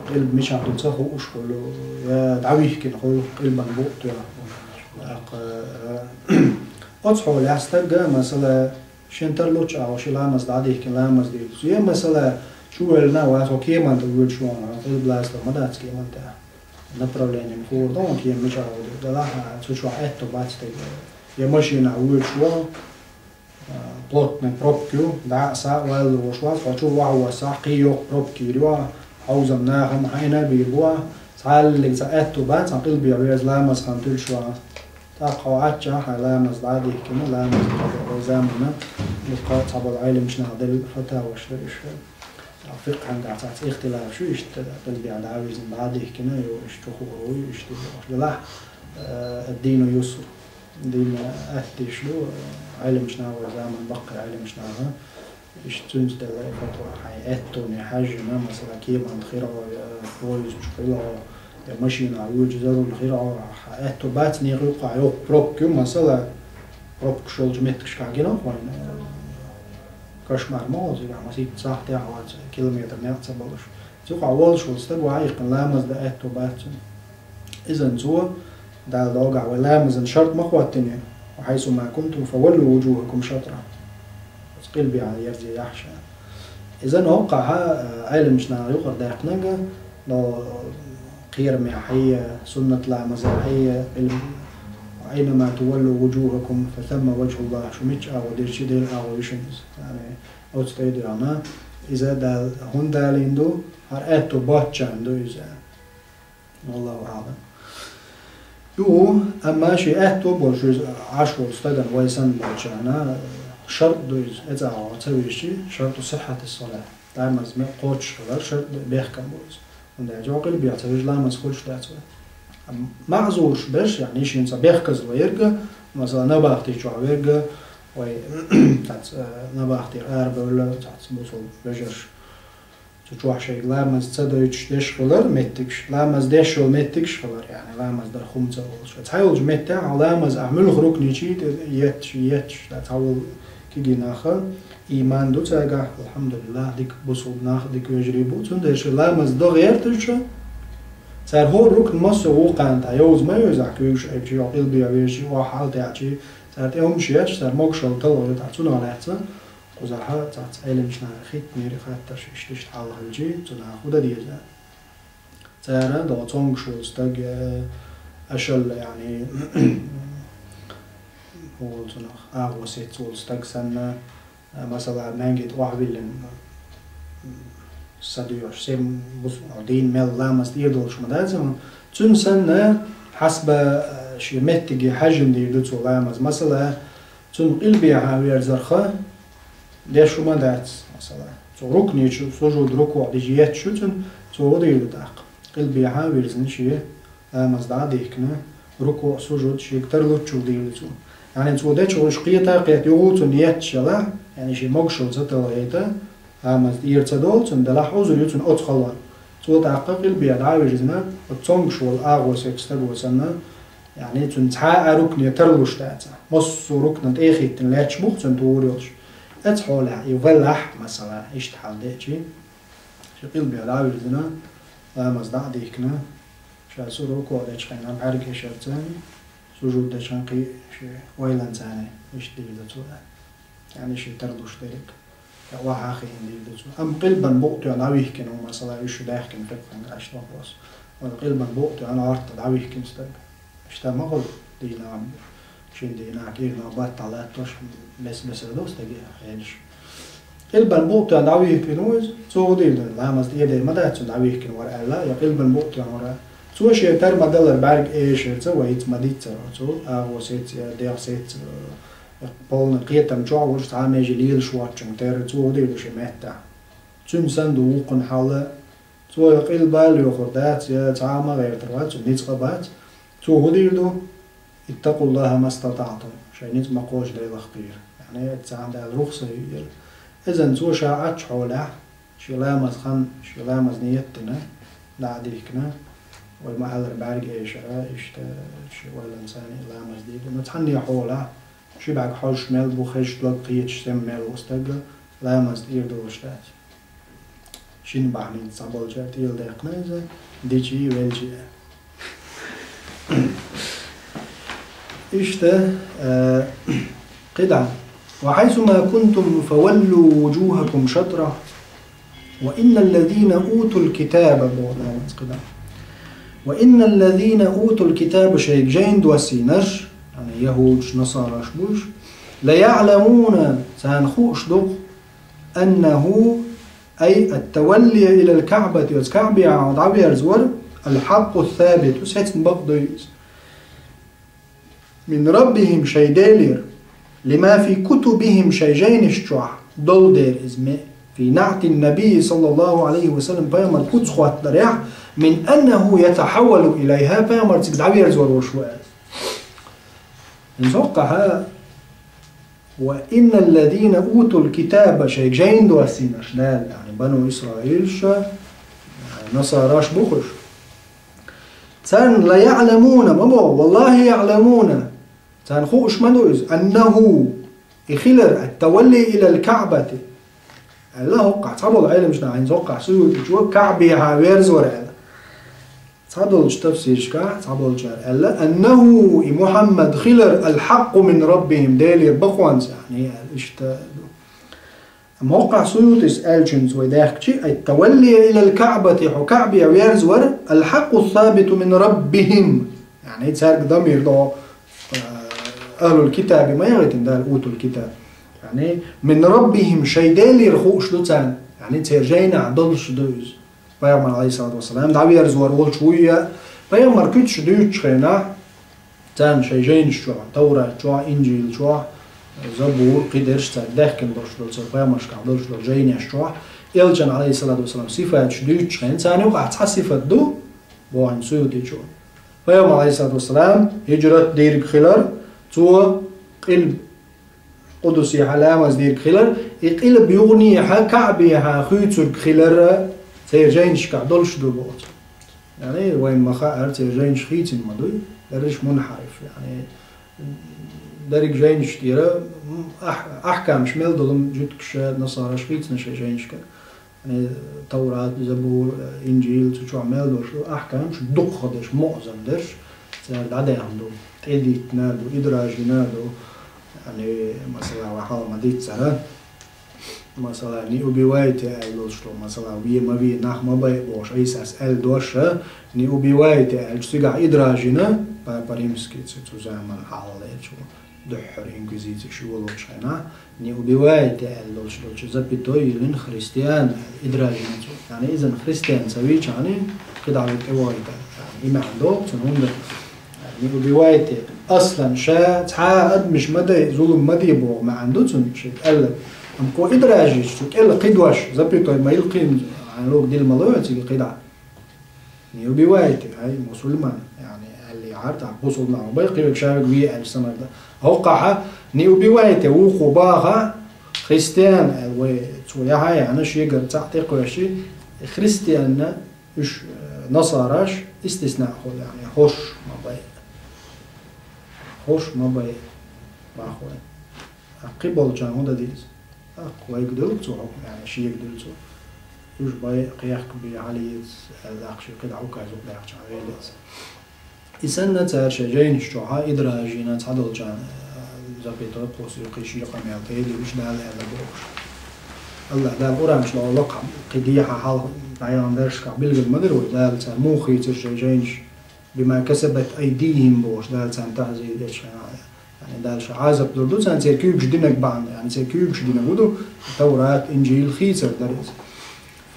къилба мичахь ду ца хууш хуьлу, я дӀавихкина хуьлу къилбан букъ тоьхна. ТӀаккха, э, оцу хьолехь стаг, масала, шен тарлучу агӀор шен ламаз дӀадихкина ламаз дийр ду цо. Я, масала, чувелла вац, хьо кеман тӀе воьдуш ву хьуна, къилба лаца ма дац кеман тӀе. Направление ма хуур ду хьуна, кема мичахь ву делахь, цу чохь аьтто бац стеган. Я машинахь воьдуш ву, а, плотный пробка ю, дӀа а, са а валла луш вац, хьо чу вахьа воссахь, кхин йоккха пробка йийр ю, хьовзам нахана хьайна а бийр бу, цхьаллиг цхьа аьтто бац, цхьа къилбехь верза ламаз хан туьллуш ван. ТӀаккха хьо Ӏаччахь хьайн ламаз дӀадихкина, ламаз дӀадихкина заманна, дукха цхьаболу Ӏеламчу наха делла фатаваш ду иштта. Фикъхьангахь цхьацца ихтилаф шу иштта, къилбехь дӀавирзина дӀадихкина, ю иштта чухур ву, иштта ю. Делахь, э, ад-дину юср. Дин атта деш ду, Ӏеламчу наха вай заманан баккхий Ӏеламчу наха. Иштта цуьнца делла и фатва, хьайн аьттоне хьаьжжина, масала, кеман тӀе хир хьо, я поезд чу хила хьо, я машинахь воьдуш за руль хир хьо, хьан аьтто бац некъа юккъехь йоккха пробка ю, масала, пробкаш йолчу меттигашкахь гина вайна, кошмар ма ву цигахь, масийтта сахьтехь вац, километр некъ ца болуш. Цу юкъахь волуш волу стаг ван а иккхина ламаз дан аьтто бац цуьнан. Изан цо, Дала догахь вай ламазан шарт ма хӀоттийна: «وحيث ما كنتم فولوا وجوهكم شطره». Оцу къилбехь ерзе яхь ша. Изан хӀокхахь, а, Ӏеламчу наха юкъара даьккхинарг, но кхерамехь хье, суннат ламазехь хье, къилб-, «أينما تولوا وجوهكم فثم وجه الله», шу мичча агӀо дерчи, Делан агӀо ю шуна иза. Яъни, оцу тӀе а доьгӀна, иза Дала хӀунда далийна ду, хӀара аьтто боцчарна ду иза. Валлаху аӀлам. Ю, амма шен аьтто болуш иза Ӏаш волу стагана, вай санна болчарна, шарт ду иза, эцӀагӀа ца висчи, шарту сиххьати салат. Ламаз ме-, кхочуш хилар шарт ду, бехкам бу иза. ХӀунда аьлча къилбехь ца вижча ламаз хуьлуш дац вай. Амма маъзурш берш, яъни шен цхьа бехказло ерг, масала, набахти чохь верг, вай, цац, э, набахти арабевлла, цац, бусул вежарш. Цу чохь шайга ламаз ца дойтуш деш хилар меттигаш, ламаз деш йолу меттигаш хилар, яъни ламаз дар хӀума ца олуш. Цхьа йолчу меттехь а ламаз ахь муьлха рукничий тӀе етташ, етташ, ткъа цхьа волу кегий нах, ийман ду цаьргахь, алхьамдулиллахӀ, дика бусулба нах, дика вежарий бу. Цундела шайн ламаз дан гӀерташ, цара хӀора рукн массо а вукхана тӀе йовза ма йовзахь, куьйгаш Ӏийчи, йо къилбе вежчи, охьа хьалатаьӀчи, цара тӀе хӀумаш етташ, цара могушалла талхо ю тӀаккха цунах лаьцна. Кхузахь цхьацца Ӏеламчу наха хӀиттинера хаттарш иштта-иштта хьалха хилчий, цу наха хӀун дан деза? Цара догӀу цомгуш волу стаг, э, ашалла, яъни, хӀун волу цунах, агӀо сецна волу стаг санна, э, масала, маьнги тӀе охьавиллина, са доьхуш, сем бус-, дийна мел ламаз тӀера долуш ма дац, амма цуьнан санна, хьасба, э, шен меттиге хьаьжжина дийр ду цо ламаз. Масала, цунна къилбехьа верзарх деш хӀума дац, масала. Цо рукни чу, сужуд, рукуъ дича етташ ю цуьнан, цо хӀун дийр ду тӀаккха? Къилбехьа а вирзина шен, ламаз дӀа а дихкина, рукуъ, сужуд шега тарлуччул дийр ду цо. Яъни цо дечу гӀуш кхета а кхета, юха цунна етташ ялахь, яъни шен могушалла ца талхийта, ламаз тӀера ца долу цуьнан, делахь Ӏузур ю цуьнан оцу халонна. Цо тӀаккха къилбехьа дӀа а вирзина, оцу цомгуш волу агӀо сецна стаго санна, яъни, цуьнан цхьа а рукне тарлуш дац. Массо а рукнан тӀе а хӀиттина лаьтташ бу-кх цуьнан тур йолуш. Оцу хьолехь и валахь, масала, иштта хьал деъчий, шен къилбехьа дӀа а вирзина, ламаз дӀа а дихкина, ша суру рукуъ дечу хенахь бӀаьргаш эшарца, сужуд дечу хенахь кхин шен ойланца, иштта дийр ду цо. Яъни шен тарлуш дерг. Я охьа а хиъна дийр ду цо. Амма къилбан букъ тоьхна дӀавихкина ву, масала, уьш шу даьхкина фикъхьанга аьшна вопрос. Вала къилбан букъ тоьхна гӀорта дӀавихкина стаг. Иштта ма хуьлу дийнахь, шина дийнахь, кӀирнах баттахь латтош бес-бесара ду стаге хьелаш. Къилбан букъ тоьхна дӀавихкина ву иза, цо хӀун дийр ду, ламаз тӀедер ма дац цунна дӀавихкина вар аьлла, я къилбан букъ тоьхна вара. Цо шен тара ма-даллара бӀаьрг эшар ца вайца ма диццара цо, агӀо сеццара, дегӀ сеццара, полный кхетам чохь а волуш цхьа а меже лелаш воцчунна тера, цо хӀун дийр ду шен меттахь. Цуьнан санна ду вукхун хьал, цо я къилба лоьхур дац, я цхьа а ма гӀертар вац, цуьнан ницкъ а бац. Цо хӀун дийр ду? «اتقوا الله ما استطعتم», шайн ницкъ ма кхочу Делах кхера. Яъни, царна Дала рухсат йира. Иза цо ша Ӏачу хьолехь, шен ламаз хан, шен ламаз ниет дина, дӀа а дихкина, вай ма-аллара бӀаьрг эшара, иштта, шен ойланца ламаз дийр ду. Но цхьанне хьолахь, ши бӀаьрг хьожуш мел бу, хезаш дог кхеташ сема мел ву стаг, ламаз тӀера долуш дац. Шина бахьанца цхьаболчара тӀера даьккхина иза, дичи, велчи. Иштта, э, кхидӀа: «وحيثما كنتم فولوا وجوهكم شطره وإن الذين أوتوا الكتاب», боху Дала кхидӀа. «وإن الذين أوتوا الكتاب», шайга жайна доссийнарш, яъни яхӀудаш, насараш буш, «ليعلمون», царна хууш ду, «أنه», أي التولي إلى الكعبة, оцу Каъбехьа дӀаверзавар, «الحق الثابت», сецна бакъ ду иза, «من ربهم», шайн Делера, «لما في كتبهم», шайн жайнаш чохь долу дера иза ме, «في نعت النبي صلى الله عليه وسلم», пайхамар куц хӀоттарехь, «من أنه يتحول إليها», пайхамар цига дӀаверзавар волуш ву аьлла. ХӀинца хӀокхахь «وإن الذين أوتوا الكتاب», шайга жайна доссийнарш Дала, яъни бану Исраилша, яъни насараш бу уьш. Царна «ليعلمون» ма боху, «والله يعلمون», царна хууш ма ду иза, «أنه», и хилар, «التولي إلى الكعبة». Аьлла хӀокхахь цхьаболу Ӏеламнаха, хӀинца хӀокхахь Суютичо Каъбехьа верзавар аьлла. Цхьадолчу тафсиршкахь цхьаболчара аьлла, «أنه», и Мухьаммад хилар, «الحق من ربهم», Делера бакъонца, яъни, иштта ду. Амма хӀокхахь Суютис аьллачуьнца вай даьхкичи, «التولي إلى الكعبة», хьо Каъбе верзавар, «الحق الثابت من ربهم», яъни, цаьрга дамир до, э, ахӀлул китаби ма яхийтина Дала, «أوتوا الكتاب». Яъни, «من ربهم», шайн Делера хууш ду царна, яъни, церан жайнахь долуш ду иза. Пайхамар, алейхиссалату вассалам, дӀаверзавар волчу вуй а, пайхамар куьцаш дуьйцучу хенахь, царна шайн жайнаш чохь, Таврат чохь, Инжил чохь, Забур, кхидерш цаьрга даьхкина долуш долу, церан пайхамаршкахь долуш долу жайнеш чохь, элчан, алейхиссалату вассалам, сифаташ дуьйцучу хенахь, царна юкъахь цхьа сифат ду, боху Суютичо. Пайхамар, алейхиссалату вассалам, хиджрат дийриг хилар, цо къил Къудусехьа ламаз дийриг хилар, и къилба югӀанехьа Каъбехьа хуьйцург хилар церан жайнашкахь долуш ду боху. Яъни, вайн ма хаара, церан жайнаш хийцина ма дуй, лерриш мунхьариф, яъни, дерриг жайнаш тӀера, м, ахь-, ахькамаш мел долу жуьгташа, насараш хийцина шайн жайнашкахь. Яъни, Таврат, Забур, Инжил, цу чохь мел долуш ду ахькамаш, дукхахдерш, муъзамдерш, цара дӀадаьхна ду, тӀедиттина ду, идражина ду. Яъни, масала, вай хьалха ма-дийццара, масала, «не убивайте» аьлла долуш ду, масала, ве ма ве, нах ма байа бохуш, Ӏийсас аьлла дош, «не убивайте» аьлча, цигахь идражина, папа римский, цу, цу заманахь хьалха лелачу. Дуьххьара инквизици ши волучу хенахь, «не убивайте» аьлла долуш долчу запятой йиллина «христиан» аьлла, идражина цо. Яъни иза христиан ца вийча, яъни, кхидӀа вай тӀевахийтар. Яъни и маьӀна догӀу цунна, хӀунда «не убивайте», аслан ша цхьа а адамаш ма дай, зулам ма де боху маьӀна ду цунна шийтта аьлла. Амма кхо идражича цу кӀел кхидош, запятой ма йилла кхин, хьайн лугу дилла ма ло цига кхидӀа. «Не убивайте», ай, мусульман, яъни, аьлла яхьар, тӀаккха бусулба нах ма бай, кхин верг ша верг ве аьлча санна дан. ХӀокхахьа «не убивайте» вукхо баха, христиан аьлла вай цо яхьа яхьна шегара цхьаъ тӀекхоьссича, христианна уьш, э, насараш истисна хуьлу, яъни, хӀорш ма бай. ХӀорш ма бай, бах вай. Кхин болчарна хӀун дан деза? ТӀаккха вайга дуьллу цо хӀокху, яъни шега дуьллу цо. Уьш бай кхехка бен хьалаэца аьлла, даккха шен кхидӀа указ юкъадаьккхича хьан веллаца. И санна цара шайн жайнаш чохьа идражина цхьадолчарна, э, запятой кхуссур, кхин шен къамел тӀедиллуш Дала аьлла бохуш. АллахӀ Дала Къуръан чу лоху лакха кхин дехьа хьалха дӀаяханчу дарсашкахь билгал ма дира вай, Дала цара муха хийцира шайн жайнаш. «بما كسبت أيديهم» бохуш, Дала царна тахьзир дечу хенахь, Дальше Ӏазап лур ду царна, церан куьйгаш динарг бахьана, яъни церан куьйгаш динарг хӀун ду, Таврат, Инжил хийцар дара иза.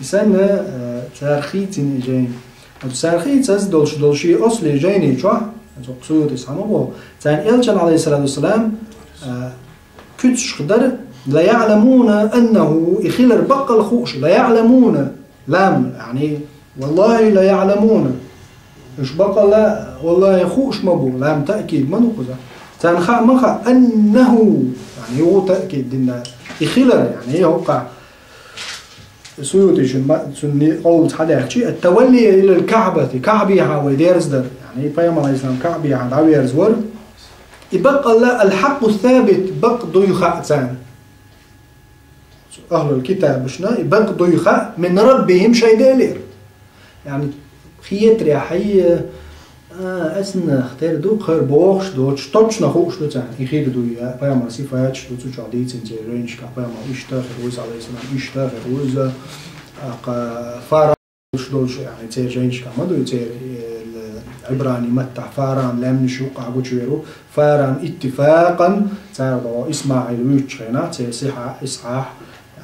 И санна, э, цара хийцина и жайна. Ткъа цара хийцаза долуш долу шен осле жайни чохь, цу Суютис хьан ма боху, царна Элчан, алейхиссалату вассалам, э, куьцаш дара, ла яъламуна аннаху, и хилар баккъал хууш, ла яъламуна, лам, яъни, валлахи ла яъламуна. Уьш баккъалла, валлахи, хууш ма бу, лам таъкид ма ду кхуза. Царна хаа ма хаьа, аннаху, яъни, ву таъкид дина, и хилар, яъни, хӀокхахь Суютичун ма-, цунна къовлаца хьадаьхчи, ат-тавалли илал Каъбати, Каъбехьа вай дерза дара. Яъни, пайхамар, алейхиссалам, Каъбехьа дӀавоьрза вара. И баккъалла, ал-хьакъу сабит, бакъ дуй хаьа царна. Цу ахлул китабашна и бакъ дуй хаьа, мин раббихим, шайн Делера. Яъни, хетарехь, хьай, а, ас нах тера ду, кхара бохуш доцуш, точно хууш ду царна. И хир ду, я, пайхамар сифаташ ду, цу чохь дийцина церан жайнашкахь, пайхамар иштта хир ву иза, алейхиссалам, иштта хир ву иза, а, кха, фара долуш долуш, яъни, церан жайнашкахь ма дуй, церан, э, Ӏибрани маттахь Фаран лаьмнаш юккъахь гучувер ву, Фаран иттифакъан, цара догӀу ИсмаӀил вуьйцучу хенахь, церан сихьа-, Исхьахь,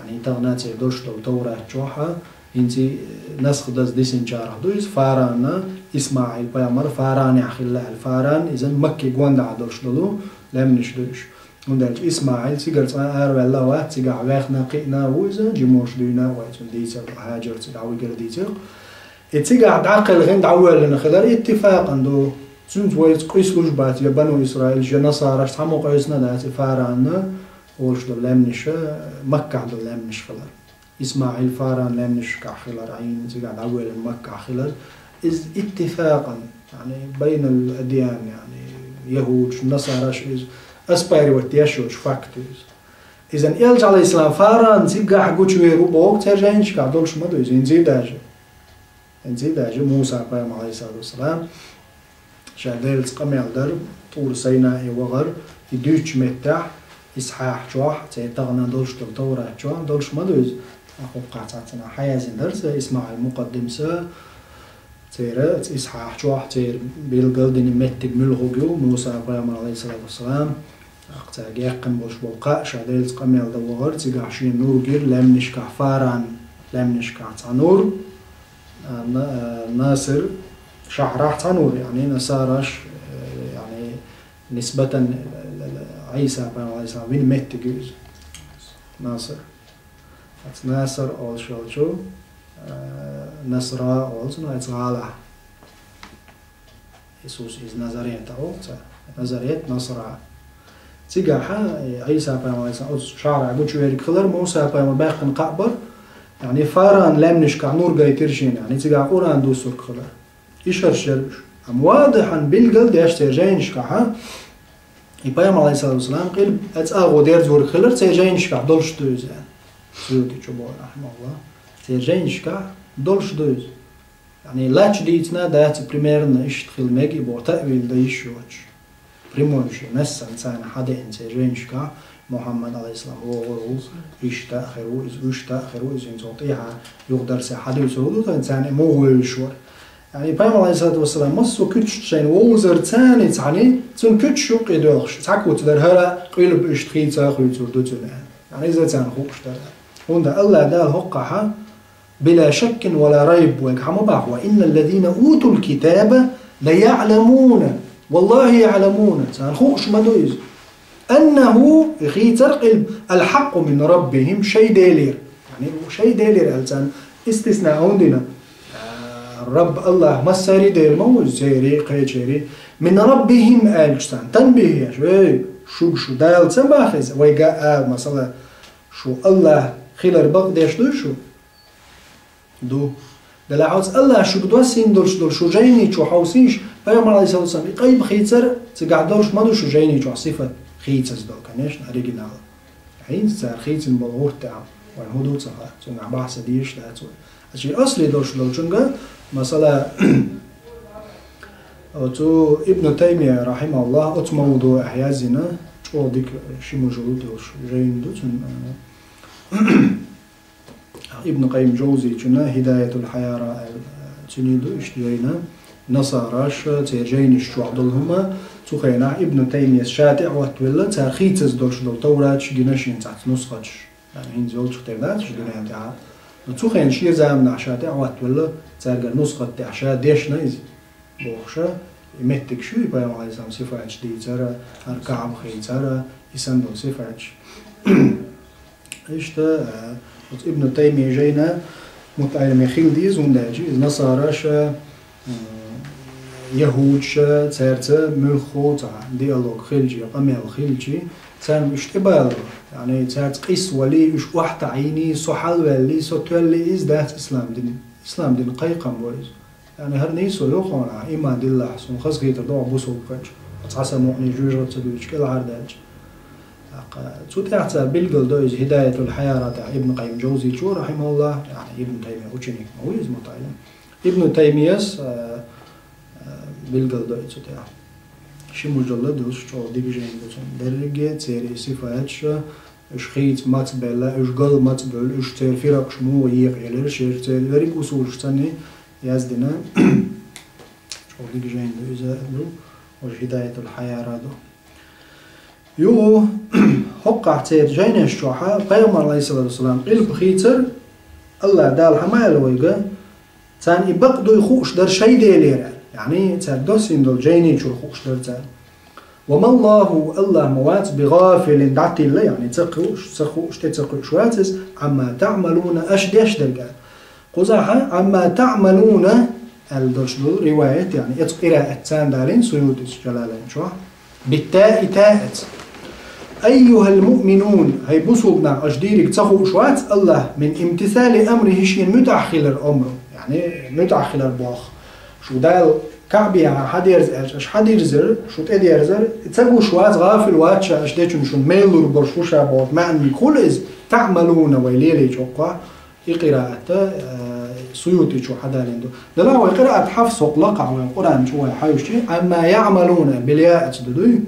яъни, тахана церан долуш долу Таврат чохь, хӀинца, э, насх даза дисинчарах ду иза, Фаранна, ИсмаӀил пайхамар Фаранехь хилла аьлла, Фаран, иза Макки гондахь долуш долу лаьмнаш ду уьш. ХӀунда аьлча ИсмаӀил цигара цкъа араваьлла а вац, цигахь ваьхна, кхиъна а ву иза, жимош дуьйна а ву, цуьнан дийцар, Хьаджар цигахь вигара дийцира. И цигахь дӀакхелхина, дӀавоьллина хилар иттифакъан ду. Цуьнца вайца къуьйсуш бац я Бану Исраилаш, я насараш, цхьаммо къевсина дац и Фаранна олуш долу лаьмнаш, Маккахь долу лаьмнаш хилар. ИсмаӀил Фаран лаьмнашкахь хилар, Ӏийна цигахь дӀавоьллина Маккахь хилар. Иза иттифакъан, яъни, байнал адьян, яъни, яхӀудаш, насараш иза оспаривать деш йоцу факт ю иза. Иза Элча, алейхиссалам, Фаран цигахь гучувер ву боху церан жайнашкахь долуш ма ду иза, хӀинца а даже. ХӀинца а даже Муса пайхамар, алейхиссалату вассалам, ша Делаца къамел дар, ТӀур Сайнаи вахар, и дуьйцучу меттехь, Исхьахь чохь, церан тахана долуш долу Таврат чохь, долуш ма ду иза. ТӀаккха хӀокхахь цхьацца нах хьаязйина дара ца, ИсмаӀил Мукъаддимса, церан, Исхьахь чохь, церан билгал дина меттиг муьлхуг ю, Муса пайхамар, алейхиссалату вассалам, тӀаккха цаьрга яьккхина болуш болу кхаъ, ша Делаца къамел дан вахар, цигахь шен нур гира, лаьмнашкахь Фаран, лаьмнашкахь цхьа нур, а, на-, а, Насир шахьрахь цхьа нур, яъни, насараш, э, яъни, нисбатан, э, Ӏийса пайхамар, алейхиссалам, вина меттиг ю иза. Насир. Аца Насар олуш йолчу, э, Насра олуш, ну, аца гӀалахь. Иисус из Назарета олу цара. Назарет, Насра. Цигахьа, э, Ӏийса пайхамар, алейхиссалам, оцу шахьрахь гучуверг хилар, Муса пайхамар баьккхина кхаъ бар, яъни, Фаран лаьмнашкахь нур гайтира шена, яъни, цигахь Къуръан дуссург хилар. Ишарш яра уьш. Амма вадихьан билгал деш церан жайнашкахьа, и пайхамар, алейхиссалату вассалам, къилба аца агӀо дерзорг хилар церан жайнашкахь долуш ду иза. Суютичо боху, рахьимахуллах. Церан жайнашкахь долуш ду иза. Яъни, лач дийцина дац, примерно иштта хила мега и боху, таъвил дан йиш йоцуш. Прямой шен нассанца царна хьадеана церан жайнашкахь, Мухьаммад, алейхиссалам, вогӀур ву, иштта а хир ву иза, уьшта а хир ву иза, хӀинца тӀехьа юха дарсехь хьадуьйцур ду тхан царна и муха вевзаш вара. Яъни, пайхамар, алейхиссалату вассалам, массо а куьцаш шайна вовзар царна цхьаьна, цуьнан куьцаш юккъе доьлхуш, цхьа куц дара, хӀара къилба иштта хийца а хуьйцур ду цуьнан. Яъни, иза царна хууш дара. ХӀунда Аллах Дала хӀокхахьа, била шаккин ва ла райб, вайга хьан ма бахьа, ва инна ллазина утул китаба ла яъламуна, валлахи яъламуна, царна хууш ма ду иза. Аннаху, и хийцар къилба, алхьакъу мин раббихим, шайн Делера. Яъни, шайн Делера аьлла царна истисна хӀунда дина? А, Рабб Аллах массари Дела ма ву иза, церий, кхечерий. Мин раббихим аьлча царна танбихь еш, эй, шуьга шу Дала ца боху иза, вайга а ала, масала, шу Аллах хилар бакъдеш дуй шу? Ду. Делахь оцу Аллах шуьга доссийна долуш долу шу жайни чу хьовсийша, пайхамар, алейхиссалату вассалам, и къайба хийцар цигахь долуш ма ду шу жайни чохь сифат хийцаза долу, конечно, оригинал. ХӀинца цара хийцина болу гӀурт тӀехь, вайн хӀун ду ца хаьа, цуьнгахь бахьса дезаш дац вай. Ачи асли долуш долчунга, масала, оцу Ибн Таймия, рахьимахуллах, оцу мавду ахь язйина, чӀогӀа дика ши мужуд долуш жайна ду цуьнан, Ибн Къаййим Джавзийчунна Хидаятул Хьайара аьлла, цуьнан ду иштта жайна, Насараш, церан жайнаш чохь долу хӀума, цу хенахь Ибн Таймияс ша тӀе а хӀоттавелла, цара хийцаза долуш долу Тавраташ гина шен цхьацца нусхаташ. ХӀинца йолчух тера дац уьш дуьнен тӀехь. Но цу хенахь шен заманахь ша тӀе а хӀоттавелла, цаьргара нусхат тӀехь ша дешна иза. Бохуша, и меттигаш ю, и пайхамар Ӏалайхиссалам сифаташ дийцара, хӀара Каъба хийцара, и санна долу сифаташ. Иштта, а, оцу Ибн Таймия жайна мутаӀаллим хила деза, хӀунда аьлча иза насараша, м, яхӀудаша, цаьрца муьлхха цхьа диалог хилча, къамел хилча, царна уьш тӀебаларо. Яъни цаьрца къийса валий, уьш охьатаӀийний, со хьалаваьллий, со тоьллий, иза дац ислам дин. Ислам дин кхайкхам бу иза. Яъни хӀара нийсо ю хьуна, иман диллахь, суна хазахетар ду хьо бусулба хилча. Цхьа сан мукъане жоьжахати ца дуьйцуш, кӀелхьардаьлча. ТӀаккха цу тӀехь цара билгал до иза Хидаятул Хьайара тӀехь Ибн Къаййим Джавзийчо, рахьимахуллахӀ, яъни Ибн Таймия ученик ма ву иза мутаӀаллим. Ибн Таймияс, а, а, билгал до иза цу тӀехь. Ши мужаллад долуш чӀогӀа дика жайна ду цуьнан. Дерриге а церан сифаташ, уьш хийца маца белла, уьш гал маца бевлла, уьш церан фиракъаш муха екъаелира, шеран церан верриг а усулаш санна яздина. ЧӀогӀа дика жайна ду иза ду, важа Хидаятул Хьайара ду. Юха, хӀокхахь церан жайнаш чохь пайхамар, Ӏалайхиссалату вассалам, къилба хийцар, АллахӀ Дала хьан ма аьлла вайга, царна и бакъ дуй хууш дара шайн Делера, яъни цара доссийна долу жайни чуьра хууш дара царна. «Ва маллаху», АллахӀ ма вац, «бигӀафилин», дӀатилла, яъни ца хууш, ца хууш, тӀе ца кхуьуш вац иза, «Ӏамма таӀмалуна», аша деш дерг аьлла. Кхузахь «Ӏамма таӀмалуна» аьлла долуш долу риваят, яъни оцу къираатца далийна Суютис Джалалайн чохь. «Биттаи», таьца. «Айюхал муъминун», хӀай бусулба нах, аша дийриг ца хууш вац АллахӀ, «мин имтисали амрихи», шена муьтӀахь хилар омру, яъни муьтӀахь хилар боху. Шу Дала Каъбе хьан хьадерза аьлча, аша хьадирзира, шу тӀедерзира, ца гуш вац, гӀафил вац ша аша дечун, шуна мел лур болуш ву ша боху маьӀниг хуьлу иза, «таӀмалуна» вай лелийча хӀокхохь. И къираат, э, Суютичо хьадалийна ду. Делахь вай къираат Хьафс хӀокху лакхахь вайн Къуръан чу вай хьаьвсичи, «Ӏамма яӀмалуна», бил яъ аца ду дуй?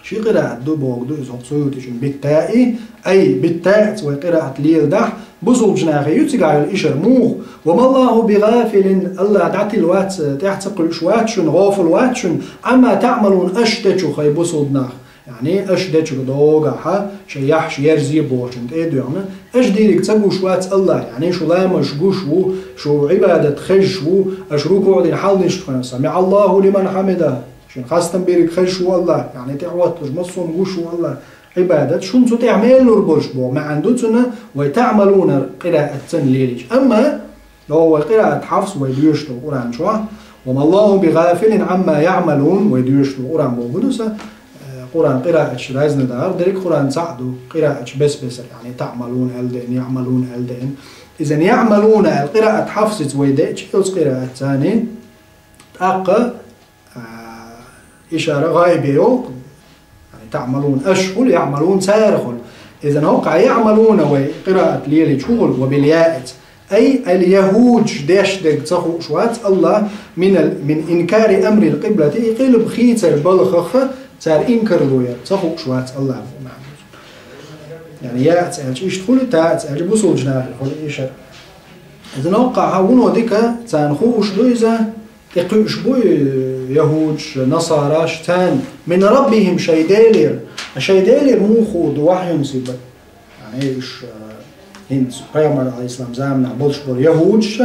Ши къираат ду боху ду иза хӀокху Суютичун, «биттаи», ай, «биттаи», аца вай къираат леладахь, бусулбачу нахе ю цигахь йолу ишар муха? «Ва маллаху бигӀафилин», АллахӀ дӀатилла вац, тӀаьхьа ца кхуьуш вац шуна, гӀофал вац шуна, «Ӏамма таӀмалуна», аша дечух, хӀай бусулба нах. Яъни аша дечух догахь, шайн яххьаш ерзе бохучун тӀе а доьгӀна, аша дийриг ца гуш вац АллахӀ, яъни шу ламазаш гуш ву, шу Ӏибадат хезаш ву, аша рукуӀ дина хьалнишчу хенахь, «СамиӀаллаху лиман хьамидаху», шен хастам бийриг хезаш ву АллахӀ, яъни тӀехӀотталуш массо а гуш ву АллахӀ Ӏибадат, шуна цу тӀехь мел лур болуш боху маьӀна ду цуьнан, вай «таӀмалуна» къираатца лелийча. Амма Йо, вай къираат Хьафс вай доьшуш долу Къуръан чохь, «Ва маллаху бигӀафилин Ӏамма яӀмалун», вай доьшуш долу Къуръан боху ду сан, э, Къуръан къирааташ разный дахар, дерриг Къуръан цхьаъ ду, къирааташ бес-бесара, яъни «таӀмалун» аьлла деана, «яӀмалун» аьлла деана. Иза «яӀмалуна» аьлла къираат Хьафсица вай деача, оцу къираатца, тӀаккха А, ишара гӀайбе йолу, яъни таӀмалун аша хуьлу, яӀмалун цара хуьлу. Иза хӀокхахь яӀмалуна вай къираат лелийча хӀун хуьлу, ва бил яъ аца. Ай, ал-яхӀуд, деш дерг ца хууш вац АллахӀ, минал, мин инкари амрил къиблати, и къилба хийцар балхах цара инкарло яр ца хууш вац АллахӀ. Яъни яъ аца аьлча иштта хуьлу, таъ аца аьлча бусулбачу нахе хуьлу ишар. Иза хӀокхахь вуно дика царна хууш ду иза, тӀе кхуьуш бу и яхӀудаш, насараш, царна, мин раббихим, шайн Делера. Шайн Делера муха хуур ду вахьйун сибат? Яъни уьш, а, хӀинца пайхамар, Ӏалайхиссалам, заманахь болуш болу яхӀудаш,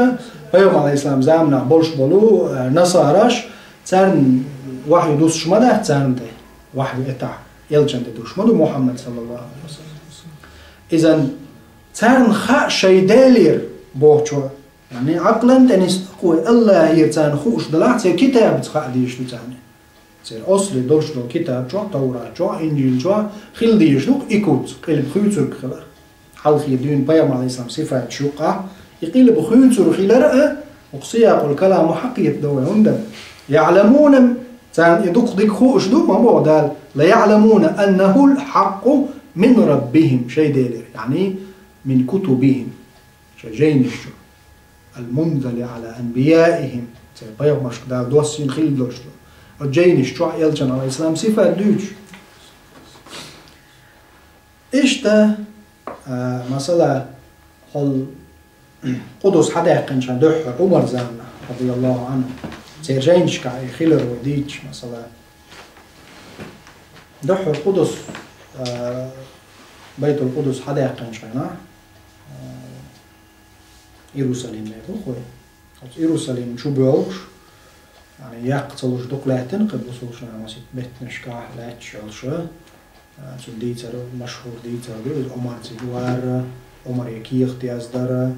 пайхамар, Ӏалайхиссалам, заманахь болуш болу, а, насараш, царна вахьйу дуссуш ма дац царна тӀе, вахьйу этахь, элчан тӀе дуссуш ма ду Мухьаммад, саллаллаху Ӏалайхи ва саллам. Иза царна хаьа шайн Делера бохучо. Яъни, Ӏакълан тӀе нисдаккха вай, АллахӀера царна хууш далахь, церан китабаца хаа дезаш ду царна. Церан осле долуш долу китаб чохь, Таврат чохь, Инжил чохь хила дезаш ду-кх и куц, къилба хуьйцург хилар. Хьалхе дуьйна пайхамар, Ӏалайхиссалам, сифаташ юккъахь, и къилба хуьйцур хилар а, оцу сиякъул каламо хьакхетадо вай, хӀунда? ЯӀламуна, царна и дукха дика хууш ду, ма боху Дала, ла яӀламуна аннахул хьакъу мин раббихим, шайн Делера, яъни мин кутубихим. Шайн жайнаш чу. Ал-мунзали Ӏала анбияихим. Церан пайхамаршка Дала доссийна хилла долуш ду. Оцу жайнаш чохь элчан, Ӏалайхиссалам, сифат дуьйцуш. Иштта, а, масала, хьол Къудус хьадаьккхинчхьан дуьххьара Ӏумар заманахь, радияллаху Ӏанху. Церан жайнашкахь и хилар вай дийцча, масала, дуьххьара Къудс, а, Байтул-Къудс хьадаьккхинчу хенахь, а, Иерусалиме бу хӀой. Оцу Иерусалим чу боьлхуш, яъни яккха ца луш дукха лаьттина кхин бусулба нах масех беттанашкахь лаьтташ йолуш, а, цуьнан дийцар, машхӀур дийцар ду иза, Ӏумар цига вар, Ӏумаре кехат яздара,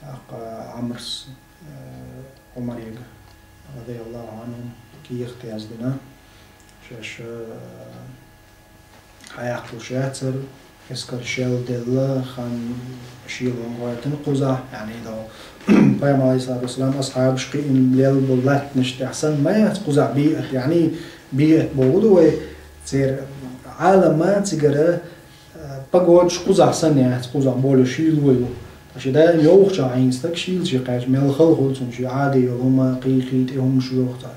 тӀаккха Ӏамрс, а, Ӏумаре, радияллаху Ӏанху, кехат яздина. Шаьш, а, хьаяккхалуш яцара, эскар шел делла, хан шелон гӀоьртина кхузахь, яъни, дов, Пайхамар, алейхиссалату вассалам, асхьабаш кхиъна лелла болу латтанаш тӀехь санна ма яц кхузахь биъат, яъни, биъат боху ду вай, церан Ӏалам ма цигара, а, погодаш кхузахь санна яц, кхузахь болу шийла вай ву. Ткъа ши даим йовхачохь хьийна стаг шийла ши кхаьчча, мел хала хуьлу цунна ши Ӏади йолу хӀума, кхин-кхин тӀе хӀумаш йоху цхьа.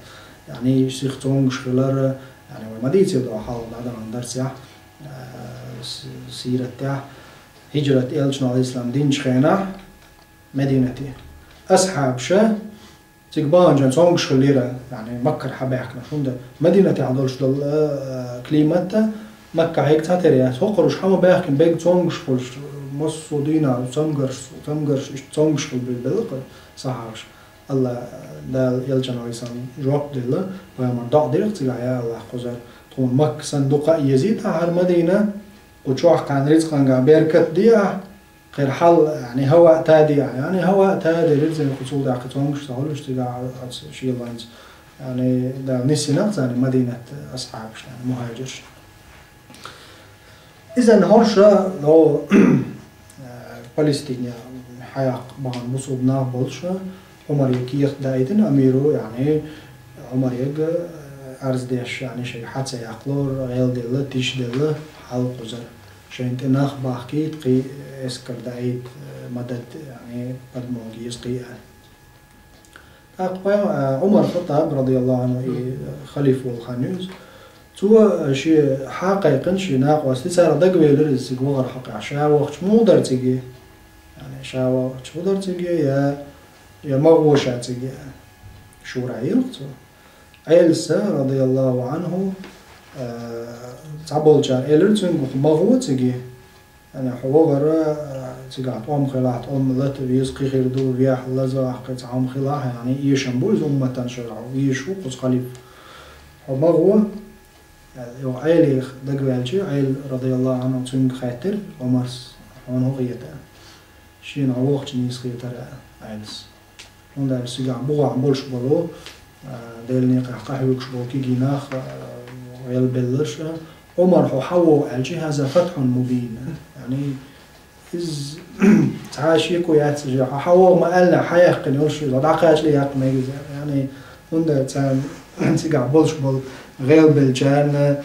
Яъни, сиха цомгуш хилар, яъни, вай ма дийцира доху хьалха дӀадахана дарсехь, а, с-, сират тӀехь, хӀиджрат элчано, алейхиссалам, динчу хенахь, Мединате асхьабаша цига баханчун цомгуш хиллера, яъни, Маккара хьабаьхкинарш, хӀунда Мединатехь долуш долу, а, климат-а Маккахь хьега цхьатерра яц. ХӀокхуруш хьан ма баьхкина бега цомгуш хуьлуш, массо а дийнахь цамгарш, цамгарш, иштта цомгуш хила билбелла кху сахьабаш. Алла, Дала элчано, алейхиссалам, жоп делла, пайхамар доӀа дира цигахь: «Я Аллах, кхузара тхуна Макка санна дукха а езийта ахьара Мадина, кху чохь кхарна рицкъангахь беркат де ахь, кхеран хьал, яъни, хӀаваъ тадийа, яъни, хӀаваъ тадийра иза, кху цул тӀаьхьа цомгуш ца хуьлуш цигахь оцу шелонца». Яъни, Дала нисйина царна Мадинат асхьабашна, яъни, мухьаджиршна. Иза хӀорш, но, Палестине хьаяккха бахана бусулба нах болуш, Ӏумаре кехат даийтина амиро, яъни, Ӏумарега, э, арз деш, яъни, шайга хьа ца яккхалора, гӀелделла, тишделла, хьал кхузара. Шайна тӀе нах бахкийта, кхин эскар даийта, э, мадад, яъни, подмога еза кхин аьлла. ТӀаккха пай-, э, Ӏумар Хаттаб, радияллаху Ӏанху, и халифа волу хан ю иза. Цо, э, шен хьакхайкхина шен накъостий, царах дагавелира иза цига вахар хьокъехь. Ша вахча муха дара цига? Яъни, ша вахча хӀун дара цига, я, я ма гӀо ша цига? Шура йилла цо. Ӏелас, радияллаху Ӏанху, а, цхьаболчара элира цуьнга: «ХӀу ма гӀо цига. Яъни, хьо вахара, а, цигахь тӀом хилахь, тӀом лата веза, кхин хир ду, вехь лазахь, кхин цхьа хӀума хилахь, яъни, эшам бу иза умматан шарахь, везаш ву кхуза халифа. Хьо ма гӀо». Аьлла, юха Ӏелех дагаваьлча, Ӏела, радияллаху Ӏанху, цуьнга хаьттира Ӏумарс: «Хьуна хӀун хета?» «Шена хьо вахча нийса хетара», — аьлла Ӏелас. ХӀунда аьлча цигахь бухахь болуш болу, а, Делан некъахь къахьоьгуш болу кегий нах, а, гӀелбелларш, а, Ӏумар хьо хьан вогӀу аьлча, хӀаза фатхьун мубин. Яъни, иза цхьа а шеко яц, иза хьо хьан вогӀу ма аьлла, хьан яьккхина йолуш иза, дӀакхачале яккха мега иза. Яъни, хӀунда царна цигахь болуш болу гӀелбеллачарна,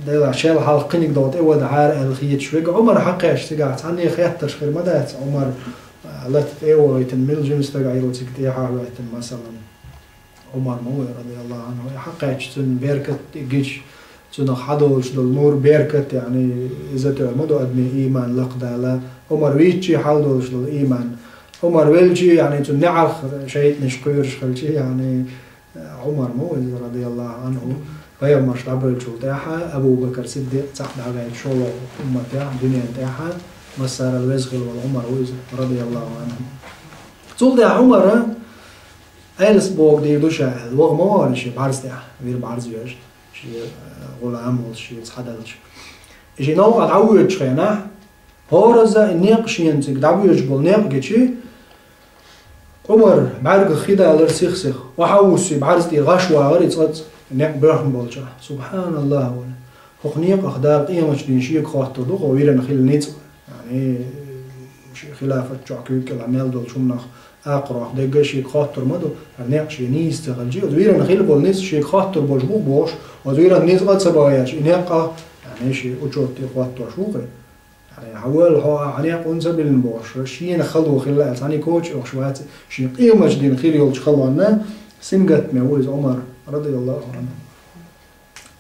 Делахь шел хьалха кхиниг догӀу тӀе вада хьара аьлла хеташ верг Ӏумар хьакхаьчча цигахь цхьанне хеттарш хир ма дац, Ӏумар, а, лата тӀе а вохуьйтина, мила жима стаг Ӏийра цига тӀехьа а хӀоьттина, масалан. Ӏумар ма ву, радияллаху Ӏанху, хьакхаьчча цуьнан беркат гича, цунах хьадолуш долу нур беркат, яъни, иза тоьар ма ду адамийн ийман лакхадала. Ӏумар вийччи хьалдолуш долу ийман. Ӏумар велчи, яъни, цуьнан неӀарх шайтӀанаш кхоьруш хилчи, яъни, Ӏумар ма ву иза, радияллаху Ӏанху, пайхамарш дӀабевллачул тӀаьхьа Абу Бакр Сиддикъ цхьаъ дӀаваьлча шолгӀа умматехь, дуьнен тӀехьа, массарал веза хилла волу Ӏумар ву иза, радияллаху Ӏанху. Цул тӀаьхьа Ӏумара Ӏелас бохург дийр ду ша аьлла, ваха ма вахара шен бӀарз тӀехь, вира бӀарз вежа, шен, э, гӀулам волуш, шен цхьадалча. И шен новкъа дӀавоьдучу хенахь, хӀоразза и некъ шена цига дӀабоьжуш болу некъ гичи, Ӏумар бӀаьргах хи далара сих-сиха. Охьа а вуссий, бӀарз тӀера гӀаш вагӀара и цкъацкъа некъ боьхна болчохь. Субханаллах, вала. ХӀокху некъах Дала къематдийнахь шега хоттур ду, хӀо виран хилла ницкъ. Яъни, шен хилафат чохь куьйга кӀелахь мел долчу хӀуманах акхарох дегга шега хоттур ма ду, хӀара некъ шен нийса ца хилчи, оцу виран хилла болу ницкъ шега хоттур болуш бу бохуш, оцу виран ницкъ а ца бахьеш, и некъ а, яъни, шен учёт тӀе хоттош ву-кх. Яъни, хьан вала хьо, ахьа некъ хӀунда ца биллина бохуш, шена хало хилла аьлла, цхьаьна коча йохуш вац, шен къематдийнахь хир йолчу халонна сингаттаме ву иза Ӏумар, радияллаху Ӏанху.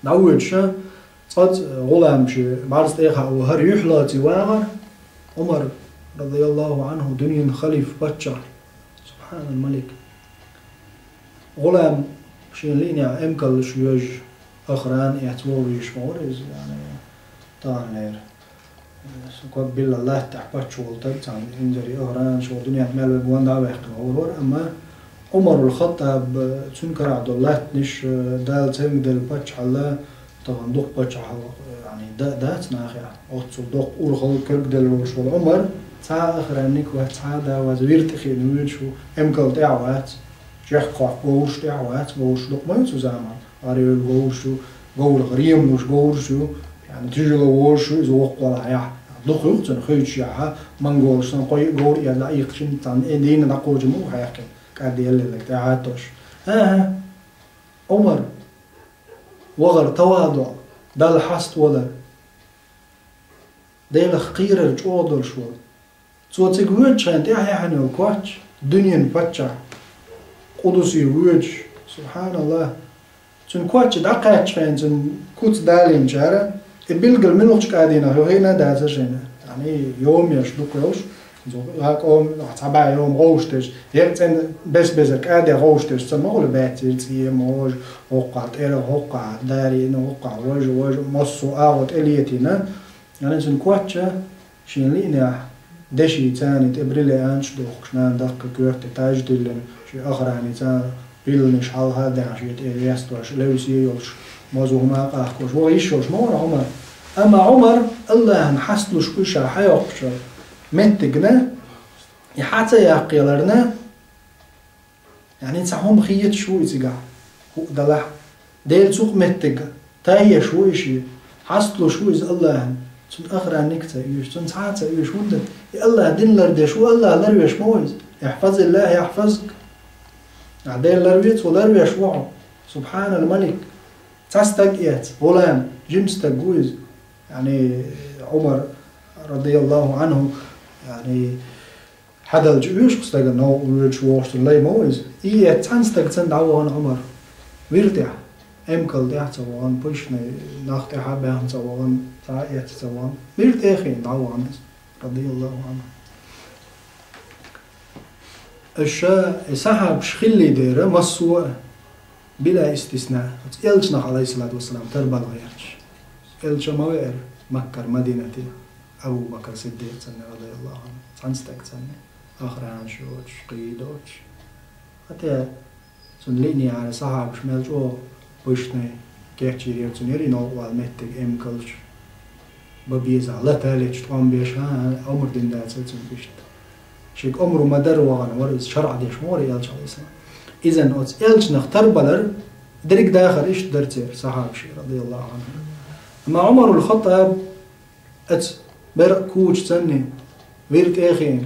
ДӀавоьдуш, цкъацкъа гӀулам шен бӀарз тӀехьа а вахара, юьхь лоций вагӀара Ӏумар, радияллаху Ӏанху, дуьненан халифа, паччахь. Субханал малик. ГӀулам Шен лиънехь эмкаллаш йоьжна, охрана эцна вогӀуш ма вара иза, яъни, таханлера. Со ког билла латтахь паччахь волу таг цхьана инзаре охрана, шо дуьненна мел вега ван дӀа а ваьккхина вогӀур вара, амма Ӏумарул Хаттаб, цуьнан карахь долу латтанаш, Дала цаьрга делла паччахьалла, тахана дукха паччахьалла, яъни, да-, дац нахехь. Оццул доккха урхалла, карг делла волуш волу Ӏумар, цхьа а охранник вац, цхьа а да вац, вир тӀе хиъна вуьйлуш ву, эмкал тӀехь а вац, чехкхош говраш тӀехь а вац, говраш дукха ма ю цу заманахь. ГӀаревлла говраш ю, говрах реманаш говраш ю, яъни, тяжело вожаш ю, иза воккхавалахь яхь. Дукха ю цуьнан хуьйцуш яхь, монголаш санна кхо-йиъ говр эцна дӀаийкхича, цхьана дийна дӀакхочуш ма ву хьаькхина, кӀадъелларг тӀехьа а тоьуш. ХӀан-хӀа, Ӏумар, вахар таваду, Далла хьаставалар, Делах кхерар чӀогӀа долуш волу. Цо цига воьдучу хенахь тӀаьхьа яьхьна йолу коч, дуьненан паччахь, къудусе воьдуш, субхьаналлахӀ. Цуьнан коч дӀакхаьччу хенахь цуьнан куц далийначара, и билггал муьлхачу кӀадийнах ю хиъна а дацара шайна. Яъни, йомеш дукха йолуш, иза къом, цхьа бӀе йома гӀовшдеш, хӀара цӀена бес-безар кӀаде гӀовшдеш, ца ма хуьлу баьццара цӀе а можа, хӀокхахь тӀера, хӀокхахь дарийна, хӀокхахь важа, важа, массо а агӀо тӀелетийна. Яъни, цуьнан коч шен лиънехь, деши царна тӀе бриллианташ дохкуш, нана даккха коьрте таж а диллина, шен охраница пилланаш хьалха а даьхна, шен тӀе вестош, левсе а йолуш, моза хӀума а къахкош, ваха йиш йолуш ма вара Ӏумар. Амма Ӏумар, АллахӀана хьасталуш ву ша хьайоккхучу меттигна, и хьа ца яккхаяларна, яъни, цхьа хӀума хеташ ву и цигахь, хӀуъа далахь, Делан цу меттиге тайеш ву и шен, хьасталуш ву иза АллахӀана, цуьнан охранник а ца оьшу, цунна цхьа а ца оьшу, хӀунда и АллахӀ дин лардеш ву, АллахӀ ларвеш ма ву иза. ИхьфазиллахӀ яхьфазк. Ахь Дела ларве, цо ларвеш ву хьо. Субхьанал малик. Цхьа стаг эцна, гӀулам, жима стаг ву иза. Яъни, Ӏумар, радияллахӀу Ӏанху, яъни, хьадалча оьшу-кх стагана новкъа воьдуш вогӀуш цунна лай ма ву иза. И эцна цхьана стагца дӀавахана Ӏумар. Вир тӀехь, эмкал тӀехь а ца вахана, пышнай нах тӀехь а баьхна ца вахана, цхьа а эцна ца вахана. Вир тӀе а хиъна дӀавахана иза, радияллахӀу Ӏанху. Аша, и сахьабаш хилли дера, массо а, била истисна, оцу элчанах, Ӏалайхиссалату вассалам, тарбала гӀерташ. Элча ма веара Маккара Мадинате, Абу Бакр Сиддикъ санна, радияллахӀу Ӏанху, цхьана стаг санна, охранаш йоцуш, кхин доцуш. ХӀаьта цунна лиънехьара сахьабаш мел чӀогӀа пышнай, кечйийр яра цунна, яра и новкъа вала меттиг эмкалш. Бан безахь, лата леташ тӀом беш, а, а, омра дина дацара цуьнга иштта. Шега омра ма-дарра вахана вара иза, шарӀ деш ма вара элча, Ӏалайхиссалам. Иза оцу элчанах тарбалар, дерриг дахар иштта дара церан сахьабашийн, радияллахӀу Ӏанхум. Амма Ӏумарул Хаттаб, оцу беркат кучу санна, вир тӀе а хиъна,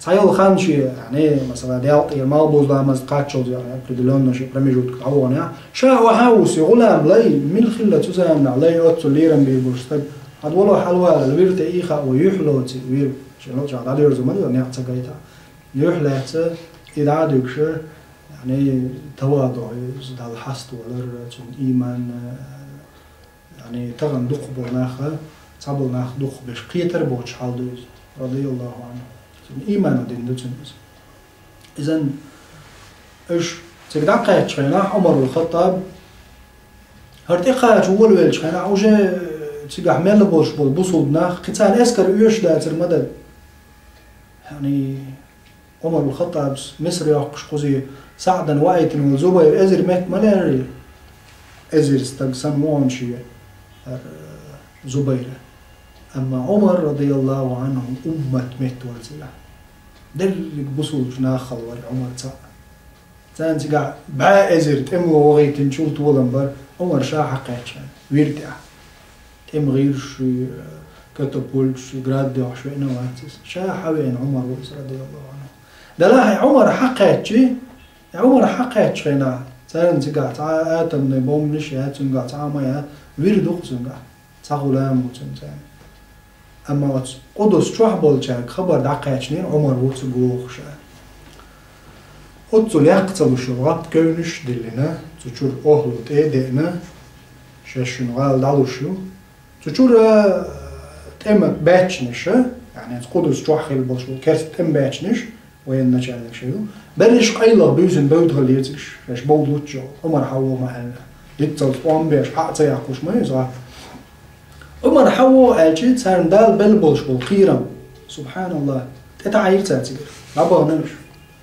цхьайолу хан шен, яъни, масала, делкъера малхбуза ламаза кхаччалц, яъни, определённо шен промежуток дӀавахана, ша охьа а вуссий, гӀулам лай, мила хилла цу заманахь лай, оццул лерам бийр болуш стаг, хьан вало хьалавалал, вир тӀе ийха а ву, юьхь лоций, вир, шен лоций дӀадоьрзу ма ду, некъ ца гайта. Юьхь лаьцна, и дӀа а дуьгуш, яъни, таваду, иза Далла хьаставалар, цуьнан ийман, яъни, тахана дукхахболу нах, цхьаболу нах дукхахбеш кхетар а боцуш хьал ду иза, радияллахӀу Ӏанху. Цуьнан иймано дина ду цуьнан иза. Иза, уьш цига дӀакхаьччу хенахь, Ӏумарул Хаттаб, хӀара тӀекхача волавеллачу хенахь, уже цигахь мел болуш болу бусулба нах, кхин царна эскар оьшуш дацара ма дара. Яъни, Ӏумарул Хаттабс Миср йоккхуш кхузе СаӀдан ваийтина волу Зубайр эзар метта ма леррий? Эзар стаг санна ву хьуна шен, э, Зубайра. Амма Ӏумар, радияллахӀу Ӏанху, уммат метта вара цигахь. Дерриг бусулбачу нахал вара Ӏумар цхьаъ. Царна цигахь бӀе эзар тӀемало вахийтинчул толам бара, Ӏумар ша хьакхаьчча, вир тӀехь. ТӀеман гӀирсаш, катапульташ, град дохуш веана вац иза. Ша хьавеана Ӏумар ву иза, радияллахӀу Ӏанху. Делахь и Ӏумар хьакхаьччи, и Ӏумар хьакхаьччу хенахь, царна цигахь цхьа а атомный бомбанаш яц цуьнгахь, цхьа а ма яц, вир ду-кх цуьнгахь, цхьа гӀулам ву цуьнан царна. Амма оцу Къудус чохь болчаьрга хабар дӀакхаьчнийра Ӏумар ву цу гохуша. Оццул яккха ца луш йолу гӀап кевнаш а диллина, цу чуьра охӀла тӀе а деана, шаьш шуьнан гӀала дӀалуш ю. Цу чуьра тӀеман баьччанаш, яъни оцу Къудус чохь хилла болуш болу керста тӀеман баьччанаш, Военначальник шел. Берриш къайлаха буьйсанна бевдда хилла цига, шаьш бовда луччо, Ӏумар хьавоха ма аьлла. Диццалц тӀом беш, хьа а ца яккхуш ма иза. Ӏумар хьавоха аьлча, царна Дала белла болуш болу кхерам. СубхьаналлахӀ. ТӀетаӀийра цара цига. ДӀабахана уьш.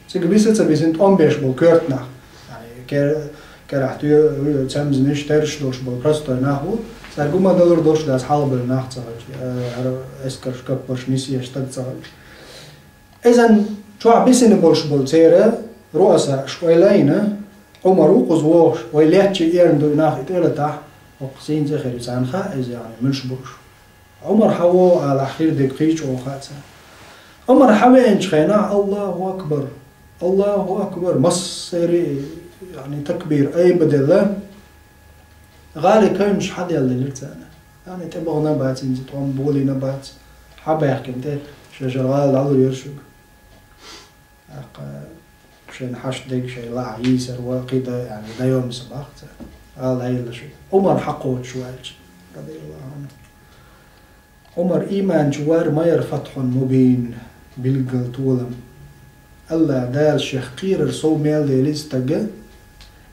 Цига виса а ца висина тӀом беш болу коьрта нах. Яъни, кер-, керахь туьйра, цамзанаш, терраш долуш болу простой нах бу. Цаьрга хӀума далур долуш дац хьалхабевлла нах ца хилча, э, хӀара эскарш, каппарш нисъеш стаг ца хилча. Иза чохь бисина болуш болу церан руаса школа а йина, Ӏумар ву кхуза вогӀуш, вай летча эрна ду и нах и тӀе а латахь, хӀокху сийна цӀе хир ю царна хаьа иза, яъни, муьлш болуш. Ӏумар хьан вогӀу алахь, хир дерг кхин а чӀогӀа хаьа царна. Ӏумар хьан веанчу хенахь, Аллаху акбар! Аллаху акбар! Массеран а, яъни, такбир, айба делла, гӀали кевнаш хьан делла делира царна. Яъни, тӀебахана бац, хӀинца тӀом болийна бац, хьан баьхкина тӀе, шаьш гӀала дӀалур яра шуьга. ТӀаккха шайн хьашт дерг шайн лаахь йийсар ван кхин дан, яъни, даьйомас бац цара. Ала хьайла шу. Ӏумар хьан кхочуш ву аьлча, радияллаху Ӏанху. Ӏумар ийман чу вар ма яра фатхьун мубин, билггал толам. Аллах Дала шех кхерар сов мел дели стага,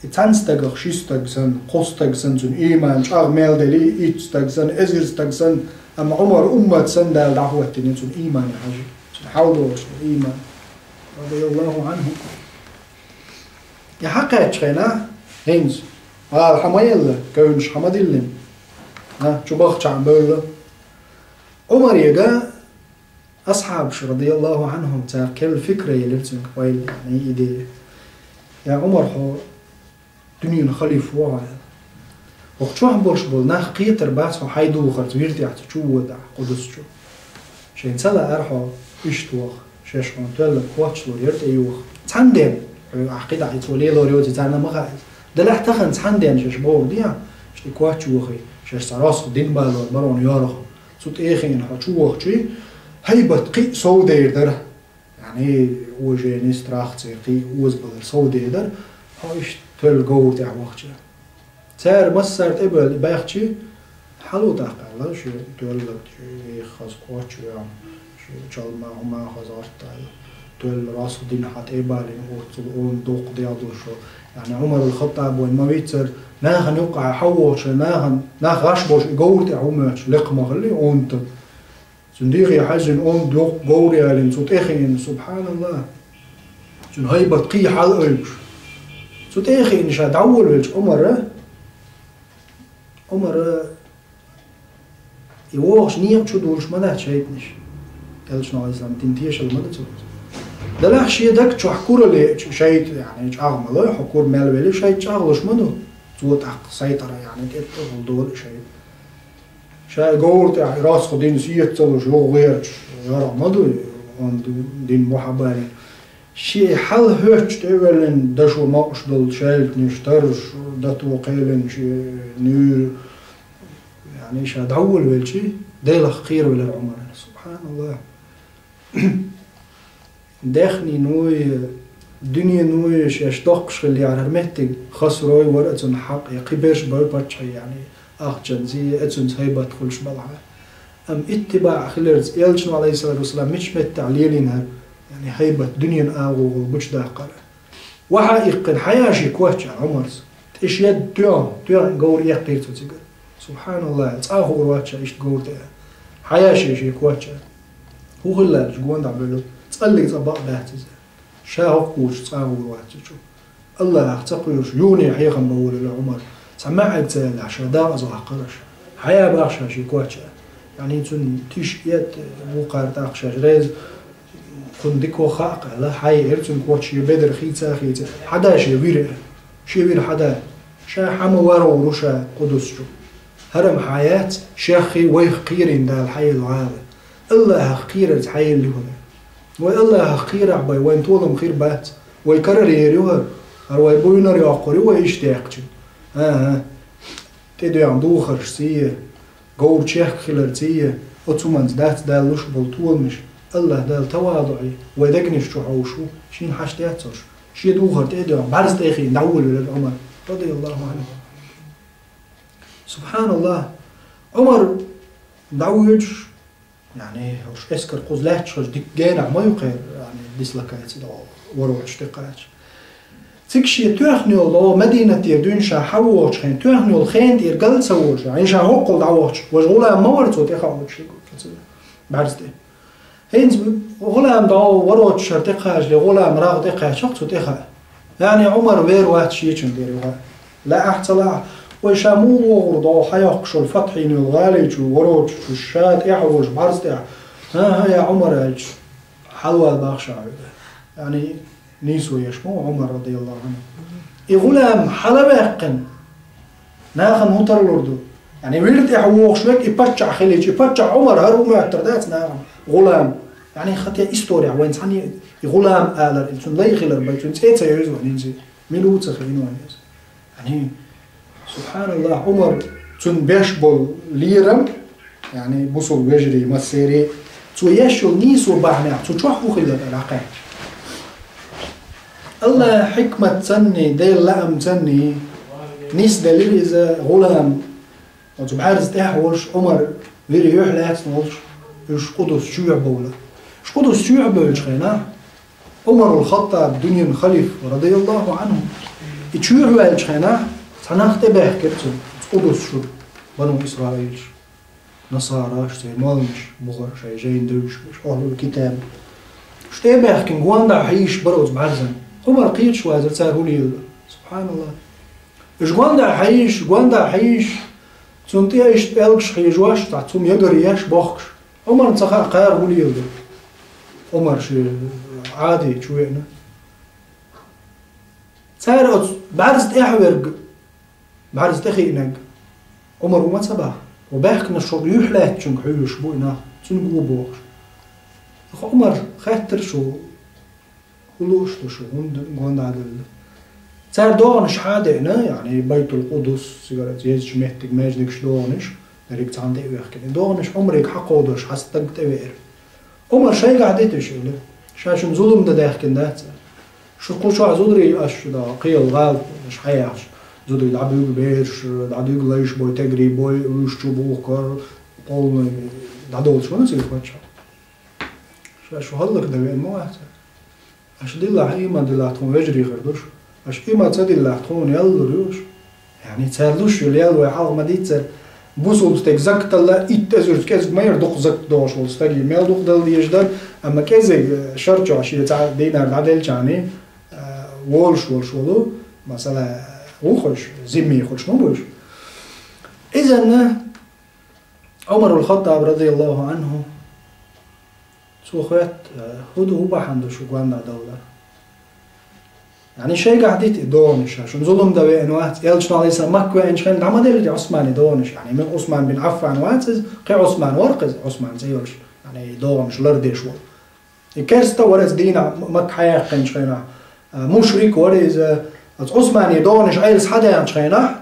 и цхьана стагах ши стаг санна, кхо стаг санна, цуьнан ийман чӀагӀ мел дели, итт стаг санна, эзар стаг санна, амма Ӏумар уммат санна Дала дӀахӀоттийна цуьнан иймане хьажа. Цуьнан хьал долуш ду ийман. Радияллаху Ӏанху. И хьан кхаьччу хенахь, хӀинца, гӀала хьан ма елла, кевнаш хьан ма диллина. А, чу бахчахьан бевлла. Ӏумарега асхьабаш, радияллаху Ӏанхум, цара керла фикра елира цуьнга, пайда, яъни идея. Я Ӏумар, хьо дуьненан халифа ву хьо аьлла. ХӀокху чохь болуш болу нах кхетар бац хьо хьайн духарца вир тӀехь цу чу водахь, Къудус чу. Шайн ца лаьара хьо иштта ваха, шаьш хьуна тоьлларг коч лур яра тӀеюха. Цхьана ден, хьоьга ахь кхидӀа и цо лелор йоций царна ма хаьа иза. Делахь тахана цхьана ден шаьш бохург дехьа, шаьш и коч вохий, шаьш цхьа росха дин балор барон йорах. Цу тӀе а хиъна хьо чу вахчий, хӀайбат кхин а сов дер дара. Яъни, уважение, страх церан кхин а озабалар сов дер дара, хьо иштта тоьлла говра тӀехь вахча. Цара массара тӀе а баьлла баьхчи, хьало тӀаккха аьлла, шен тоьлларг, шен хаза коч веана, шен чалма хӀума хаза гӀарта аьлла, тоьлла росха дина хьан тӀе а балийна, оццул онда доккха дегӀ долуш. Яъни, Ӏумарул Хаттаб вайн ма виццара, нахана юккъехь хьан вогӀуш, нахана, нах гӀаш болуш и говра тӀехь ву моьттуш, лекха ма хилли онда. Цуьнан дегӀе хьаьжжина онда доккха говр ялийна, цу тӀе а хиъна, субхьаналлахӀ. Цуьнан хӀайбат кхин а хьалаойуш. Цу тӀе а хиъна ша дӀаволавелча Ӏумара, Ӏумара и вогӀуш некъа чу дулуш ма дац шайтӀанаш. Элчано, Ӏалайхиссалам, дина тешалла ма ду цунна. Делахь шен даг чохь кура леача шайтӀа, яъни, чӀагӀ ма ло, хьо кура мел велли, шайтӀа чӀагӀлуш ма ду. Цо тӀаккха сайтӀара, яъни, тӀе а тӀехула долу шайтӀа. Ша и говра тӀехь и росха дина сеца ца луш, юха гӀерчаш, йорах ма ду, онда дина мухьаббалин. Шен хьал хӀоьттуш тӀе а веллина, дашо мокъуш долу шаьлтанаш, тарраш, дато кхелина шен нуьйр. Яъни, ша дӀаволавелчи, Делах кхеравелира Ӏумар. СубхьаналлахӀ. Даьхни нуй, дуьне нуй шаьш доккхуш хиллехьара, хӀара меттиг Хасрой вара оцунна хьакъ, я кхиберш бара паччахье, яъни, ахчанца, я оцунца хӀайбат хуьлуш балахьара. Амма иттибаӀ хиларца, Элчано, Ӏалайхиссалату вассалам, мича меттехь лелийна хӀара, яъни, хӀайбат дуьненан агӀо гучудаккхара. Ваха иккхина, хьая шен коч аьлла Ӏумарс. ТӀе шед тоьхна, тоьхна говр эккхийра цо цигара. СубхьаналлахӀ, цкъа а хуур вац ша иштта говр тӀе аьлла. Хьая шен, шен коч аьлла. ХӀун хилла аьлча, гондахь бевлла, цкъа а бакъ бац иза. Ша хӀокху кучу цкъа а хуур вац цу чу. Аллахьах ца кхоьруш, юхане хьехам бан волавелира Ӏумар. Цхьа маьӀӀиг ца еллехь, ша дакъаза ваккхара ша. Хьая боху ша шен коч аьлла. Яъни, цуьнан тиша эцна, вукхара тӀаккха шаьш реза, кхунна дика ваха хаьа аьлла, хьаеара цуьнан коч шен бедар хийца а хийца. Хьада шен вир аьлла. Шен вир хьада. Ша хьан ма вар ву ша Къудус чу. ХӀара-м хьан яц, шех а, вайх а кхерийна Дала хьаелла гӀала. Аллахьах кхерарца хьаелла ю хӀара. Вай Аллахьах кхерахь бен, вайн толам хир бац. Вай карара ер ю хӀара. ХӀара вай буйнара йоккхур ю вай иштта даьккхича. ХӀан-хӀа. ТӀедоьгӀна духаршций, говрачех хиларций, оцу хӀуманца дац Дала луш болу толамаш. Аллахь Дала тавадуӀе вай дегнаш чу хьовш ву, шена хьашт яц уьш. Шен духар тӀе а доьгӀна, бӀаьрза тӀе а хиъна, дӀаволавелира Ӏумар, радияллаху Ӏанху. СубхьаналлахӀ, Ӏумар дӀавоьдуш, яъни, уьш эскар кхуза лаьтташ хилча дика генахь ма ю кхеран, дислокаци да, ворочу тӀе кхача. Цига шен тоьхна йолу, Мадинатера дуьйна ша хьавогӀучу хенахь, тоьхна йолу хенан тӀера гал ца волуш, хьайна ша хӀоккхул дӀавахча, важа гӀулам ма вара цо тӀе хаьа, баьрза тӀе. ХӀинца гӀулам дӀа ворочу шарахь тӀе кхачале, гӀулам рагӀ тӀе кхаьчча цу тӀе хаьа. Яъни Ӏумар вер вац шечун тӀера юха. Лаахь ца лаахь, вай ша муха вогӀур ду, хьайоккхуш йолу фатхьийна йолу гӀали чу, ворочу чу, ша тӀаьхьа волуш баьрза тӀехь. ХӀан-хӀа, я Ӏумар, аьлча, хьалавала боху ша хьоьга. Яъни, нийсо еш ма ву Ӏумар радияллаху Ӏанху. И гӀулам хьала ваьккхина, нахана хӀун тарлур ду? Яъни, вир тӀехь вогӀуш верг и паччахь хилча, и паччахь Ӏумар хӀара хӀума моьттур дац нахана? ГӀулам. Яъни, хӀаьта история вайн цхьаьна и гӀулам алар, и цуьнан лай хилар бен, цуьнан цӀе а ца евза вайн хӀинца. Мила ву ца хиъна вайн иза? Яъни, субханаллахь, Ӏумар, цунна беш болу лерам, яъни, бусулба вежарий массерий, цо еш йолу нийсо бахьанехь, цу чохь хӀун хилла дӀакхаьчча? Аллахь хьикмат санний, Делан лаам санний, нисделира иза гӀулам, оцу баьрза тӀехь волуш Ӏумар вири юьхь лаьцна волуш, уьш Къудус чоьхьа бовла. Уьш Къудус чоьхьа бевллачу хенахь, Ӏумарул Хаттаб, дуьненан халифа, радияллаху Ӏанху, и чоьхьа ваьллачу хенахь, цхьа нах тӀебаьхкира цунна, Къудус чуьра, бану Исраилаш, насараш, церан молланаш, бухара шайн жайна девзаш берш, ахьлул китаб. Уьш тӀебаьхкина гондахьа хьийзаш бара оцу баьрзана. Ӏумар кхеташ вацара, цара хӀун лелош. Субханаллахь. Уьш гондахьа хьийзаш, гондахьа хьийзаш, цунна тӀе иштта пӀелгаш хьийзош, цхьа цунна ягар еш, бохкуш. Ӏумарна ца хаьа, кхара хӀун леладо. Ӏумар шен Ӏади чу веана. Цара оцу баьрза тӀехь верг, баьрза тӀе хиънарг Ӏумар хӀума ца баха. Ва баьхкинарш шуьга юьхь лаьцначуьнга хьоьжуш бу и нах, цуьнга ву бохуш. Ӏумар хаьттира шу, хӀун лууш ду шу, хӀунда гондахьа делла? Цара догӀанаш хьа а деана, яъни Байтул-Къудус, цигара езачу меттиг, маьждигаш догӀанаш, дерриг цхьаьна тӀе а оьхкина. И догӀанаш Ӏумарга хьакховдош, хьан стаг тӀевеара. Ӏумар шайгахь дитиш ила. Ша шуна зулам дан даьхкина дац. Шу кху чохь зударий аш шу да, кхел гӀалат аш хьаяхаш. Зударий дӀабуьгу бераш, дӀадуьгу лайш бой, тегри бой, уьш чу бухкар, кхоллай дӀадолуш вана цига паччахь. Ша шу хӀаллакдан веана ма вац. Аша диллахь, ийман диллахь тхуна вежарий хир ду шу. Аша ийман ца диллахь, тхуна ял лур ю шу. Яъни цара луш йолу ял вай хьалха ма-дийццара. Бусулба стеган закаталла итт эзарца кӀезиг ма яра дукха закат догӀуш волу стаге. Мел дукха дала дезаш дара, амма кӀезиг, э, шар чохь шен цхьа динар дӀаделлачарна, э, волуш волуш волу, масала, вукхуш, зиммехуш ма бу уьш. Изанна Ӏумарул Хаттаб, радияллаху Ӏанху, цо хоьтту, э, хӀун ду, хӀун бахьана ду шу гондахьа даллар? Яъни шайгахь дита и догӀанаш, шуна зулам дан веана вац, элчано, Ӏалайхиссалам, Макка веанчу хенахь дӀа ма деллира Ӏусмане догӀанаш, яъни мел Ӏусман бин Ӏаффан вац иза, кхин Ӏусман вара-кх иза, Ӏусман цӀе йолуш, яъни догӀанаш лардеш волу. И керста вара иза дийнахь, М-, Макка хьаяьккхинчу хенахь. А, мушрик вара иза, оцу Ӏусмане догӀанаш Ӏелас хьадаьхначу хенахь,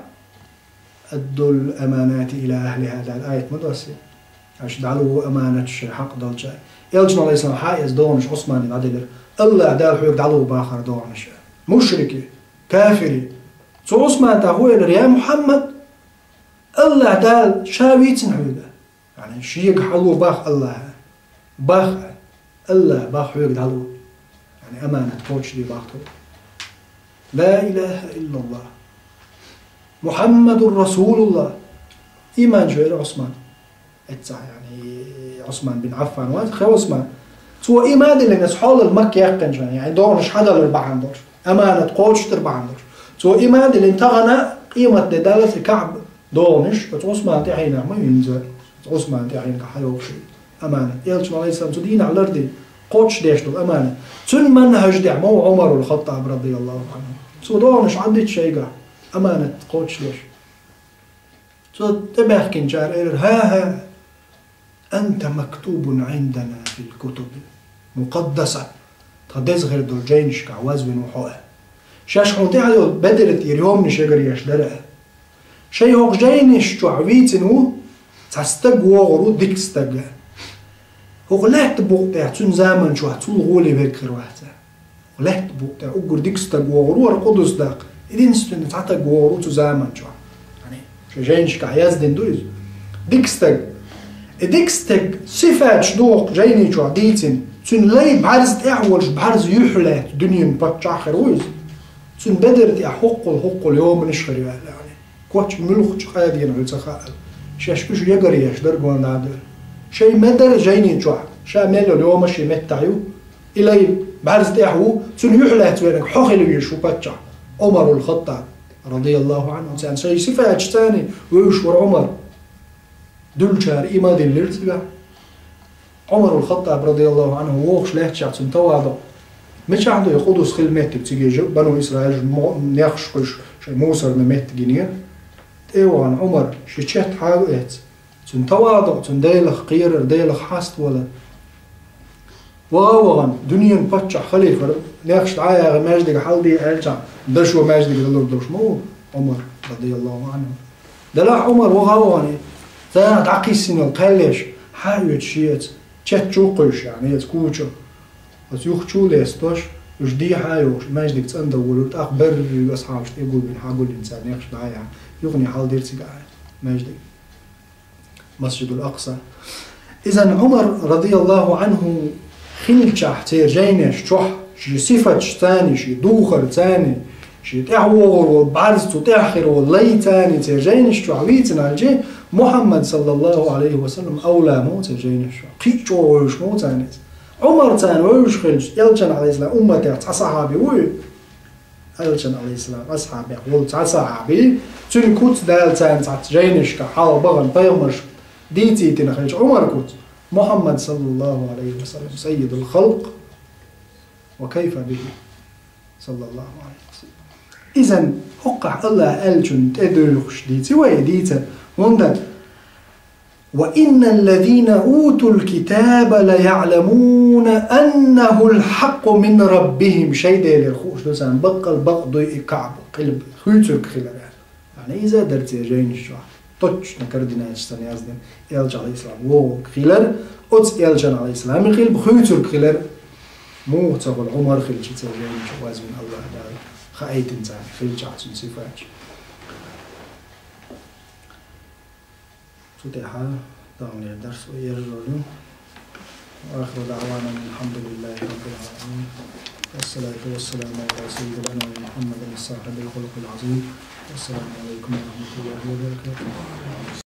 «Аддул аманати иля ахлиха», аьлла аят ма ду аса. Аша дӀалуво аманаташ шайн хьакъ долчаьрга. Элчано, Ӏалайхиссалам, хьа а эцна догӀанаш Ӏусмане дӀаделира. АллахӀ Дала хьоьга дӀалуво бахара догӀанаш. Мушрики, кафири. Цу Ӏусмана тӀаккха хӀун элира: «Я Мухьаммад, АллахӀ Дала ша вийцина хьоьга». Яъни шега хьалуво бах АллахӀа. Бах, АллахӀа бах хьоьга дӀалуво. Яъни аманат кхочушде бах тхо. Ла илаха иллаллахӀ. Мухьаммадур РасулуллахӀ. Ийман чу веара Ӏусман. Эццахь, яъни, Ӏусман бин Ӏаффан вац, кхин Ӏусман. Цо ийман диллина, иза хьолал Макка яьккхинчу хенахь, яъни догӀанаш хьадалар бахьана долуш, аманат кхочушдар бахьана долуш. Цо ийман диллина, тахана къематде даллалц и КаӀба догӀанаш оцу Ӏусмана тӀаьхьенах ма ю хӀинца. Оцу Ӏусмана тӀаьхьенах хьайогӀуш ю аманат. Элчано, Ӏалайхиссалам, цу дийнахь ларди кхочушдеш долу аманат. Цуьнан манхӀаж тӀехь ма ву Ӏумарул Хаттаб, радияллаху Ӏанху. Цо догӀанаш Ӏаддита шайгахь, аманат кхочушдеш. Цо тӀебаьхкинчара элира: «ХӀа-хӀа, анта мактубун Ӏиндана фил кутубил мукъаддаса». Тхан деза хир долу жайнашкахь вазвина ву хьо, аьлла. Шаьш хьуна тӀехь йолу Бедар тӀера йоманаш ягар еш дара, аьлла. Шайн хӀокху жайнаш чохь вийцина ву цхьа стаг вогӀур ву, дика стаг, аьлла. ХӀокху лаьтта букъа тӀехь цуьнан заман чохь цул гӀоле верг хир вац, аьлла. Лаьтта букъа тӀехь уггар дика стаг вогӀур вара Къудус даккха. Единственный цхьа стаг вогӀур ву цу заман чохь. Яъни, шайн жайнашкахь яздина ду иза. Дика стаг. И дика стеган сифаташ ду хӀокху жайни чохь дийцина. Цуьнан лай бӀарза тӀехь а волуш, бӀарза юьхь лаьцна дуьненан паччахь хир ву иза. Цуьнан бедар тӀехь хӀоккхул-хӀоккхул йоманаш хир ю аьлла. Коча муьлххачу къаденахь ю ца хаьа. Шаьш уьш ягар еш дара гонда а дара. Шайн ма-дарра жайни чохь, ша мел йолу йомаш и меттахь ю. И лай бӀарза тӀехь ву, цуьнан юьхь лаьцна верг хьо хила везаш ву паччахь, Ӏумарул Хаттаб, радияллаху Ӏанху. Царна шайн сифаташ царна вевзаш вара Ӏумар. Дуьллучара и ма диллира цигахь. Ӏумарул Хаттаб, радияллаху Ӏанху, вогӀуш лаьттачохь цуьнан таваду. Мичахь ду и къудус хилла меттиг цига, жа-, бану Исраил мо-, нехаш кхуьйсуш, шайн мусарна меттиг йинера. ТӀе а вахана Ӏумар ши четта хьагу эцна. Цуьнан таваду, цуьнан Делах кхерар, Делах хьаставалар. Ваха а вахана, дуьненан паччахь халифара, нехаш дӀа а яхе, маьждиг хьалде аьлча, дашо маьждиг далур долуш ма ву Ӏумар, радияллаху Ӏанху. Делахь Ӏумар ваха а вахана, царах дӀакхиссина йолу кхел еш, хьа а оьцуш шеца, чет чу а кхуьйсуш, яъни, эца куча. Оцу юха чу а лестош, уьш дехьа а йохуш, маьждиг цӀандан волура, тӀаккха берриг асхьабаш тӀе а гулбина, хьагулйина цара нехаш дӀа а яхьа, юхане хьалдира цигахь маьждиг. Масжидул Акъса. Иза Ӏумар, радияллаху Ӏанху, хилчахь церан жайнаш чохь, шен сифаташ царна, шен духар царна, шен тӀаьхьа вогӀур волу бӀарз, цу тӀаьхьа хир волу лай царна церан жайнаш чохь вийцина аьлча, Мухьаммад, саллаллаху Ӏалайхи ва саллам, авла ма ву церан жайнаш чохь. Кхин а чӀогӀа вевзаш ма ву царна иза. Ӏумар царна вевзаш хилча, элчан, Ӏалайхиссалам, умматех цхьа сахьаби вуй? Элчан, Ӏалайхиссалам, асхьабех волу цхьа сахьаби, цуьнан куц Дала царна цхьацца жайнашка хьалха бахана пайхамаршка дийцийтина хилча Ӏумар куц, Мухьаммад, саллаллаху Ӏалайхи ва саллам, саййидул халкъ, ва кайфа бихи, саллаллаху Ӏалайхи ва саллам. Иза хӀокхахь АллахӀа аьллачунна тӀедуьйхуш дийци вай, дийца, хӀунда «Ва инналлазина утул китаба лаяъламуна аннахул хьакъу мин раббихим», шайн Делера хууш ду царна, баккъал бакъ дуй и Каъба, къилба хуьйцург хилар аьлла. Яъни иза а дара церан жайнаш чохь. Точно координаташ санна яздина, элча, Ӏалайхиссалам, вогӀург хилар, оцу элчан, Ӏалайхиссалам, и къилба хуьйцург хилар. Муха ца хуьлу Ӏумар хилча церан жайнаш чохь, вазвина АллахӀа Дала хаийтина царна хилчахь цуьнан сифаташ. Цу тӀехьа таханлера дарс вай ерзор ю. وآخر دعوانا أن الحمد لله رب العالمين. والصلاة والسلام على سيد الأنام محمد صاحب الخلق العظيم. والسلام عليكم ورحمة الله وبركاته.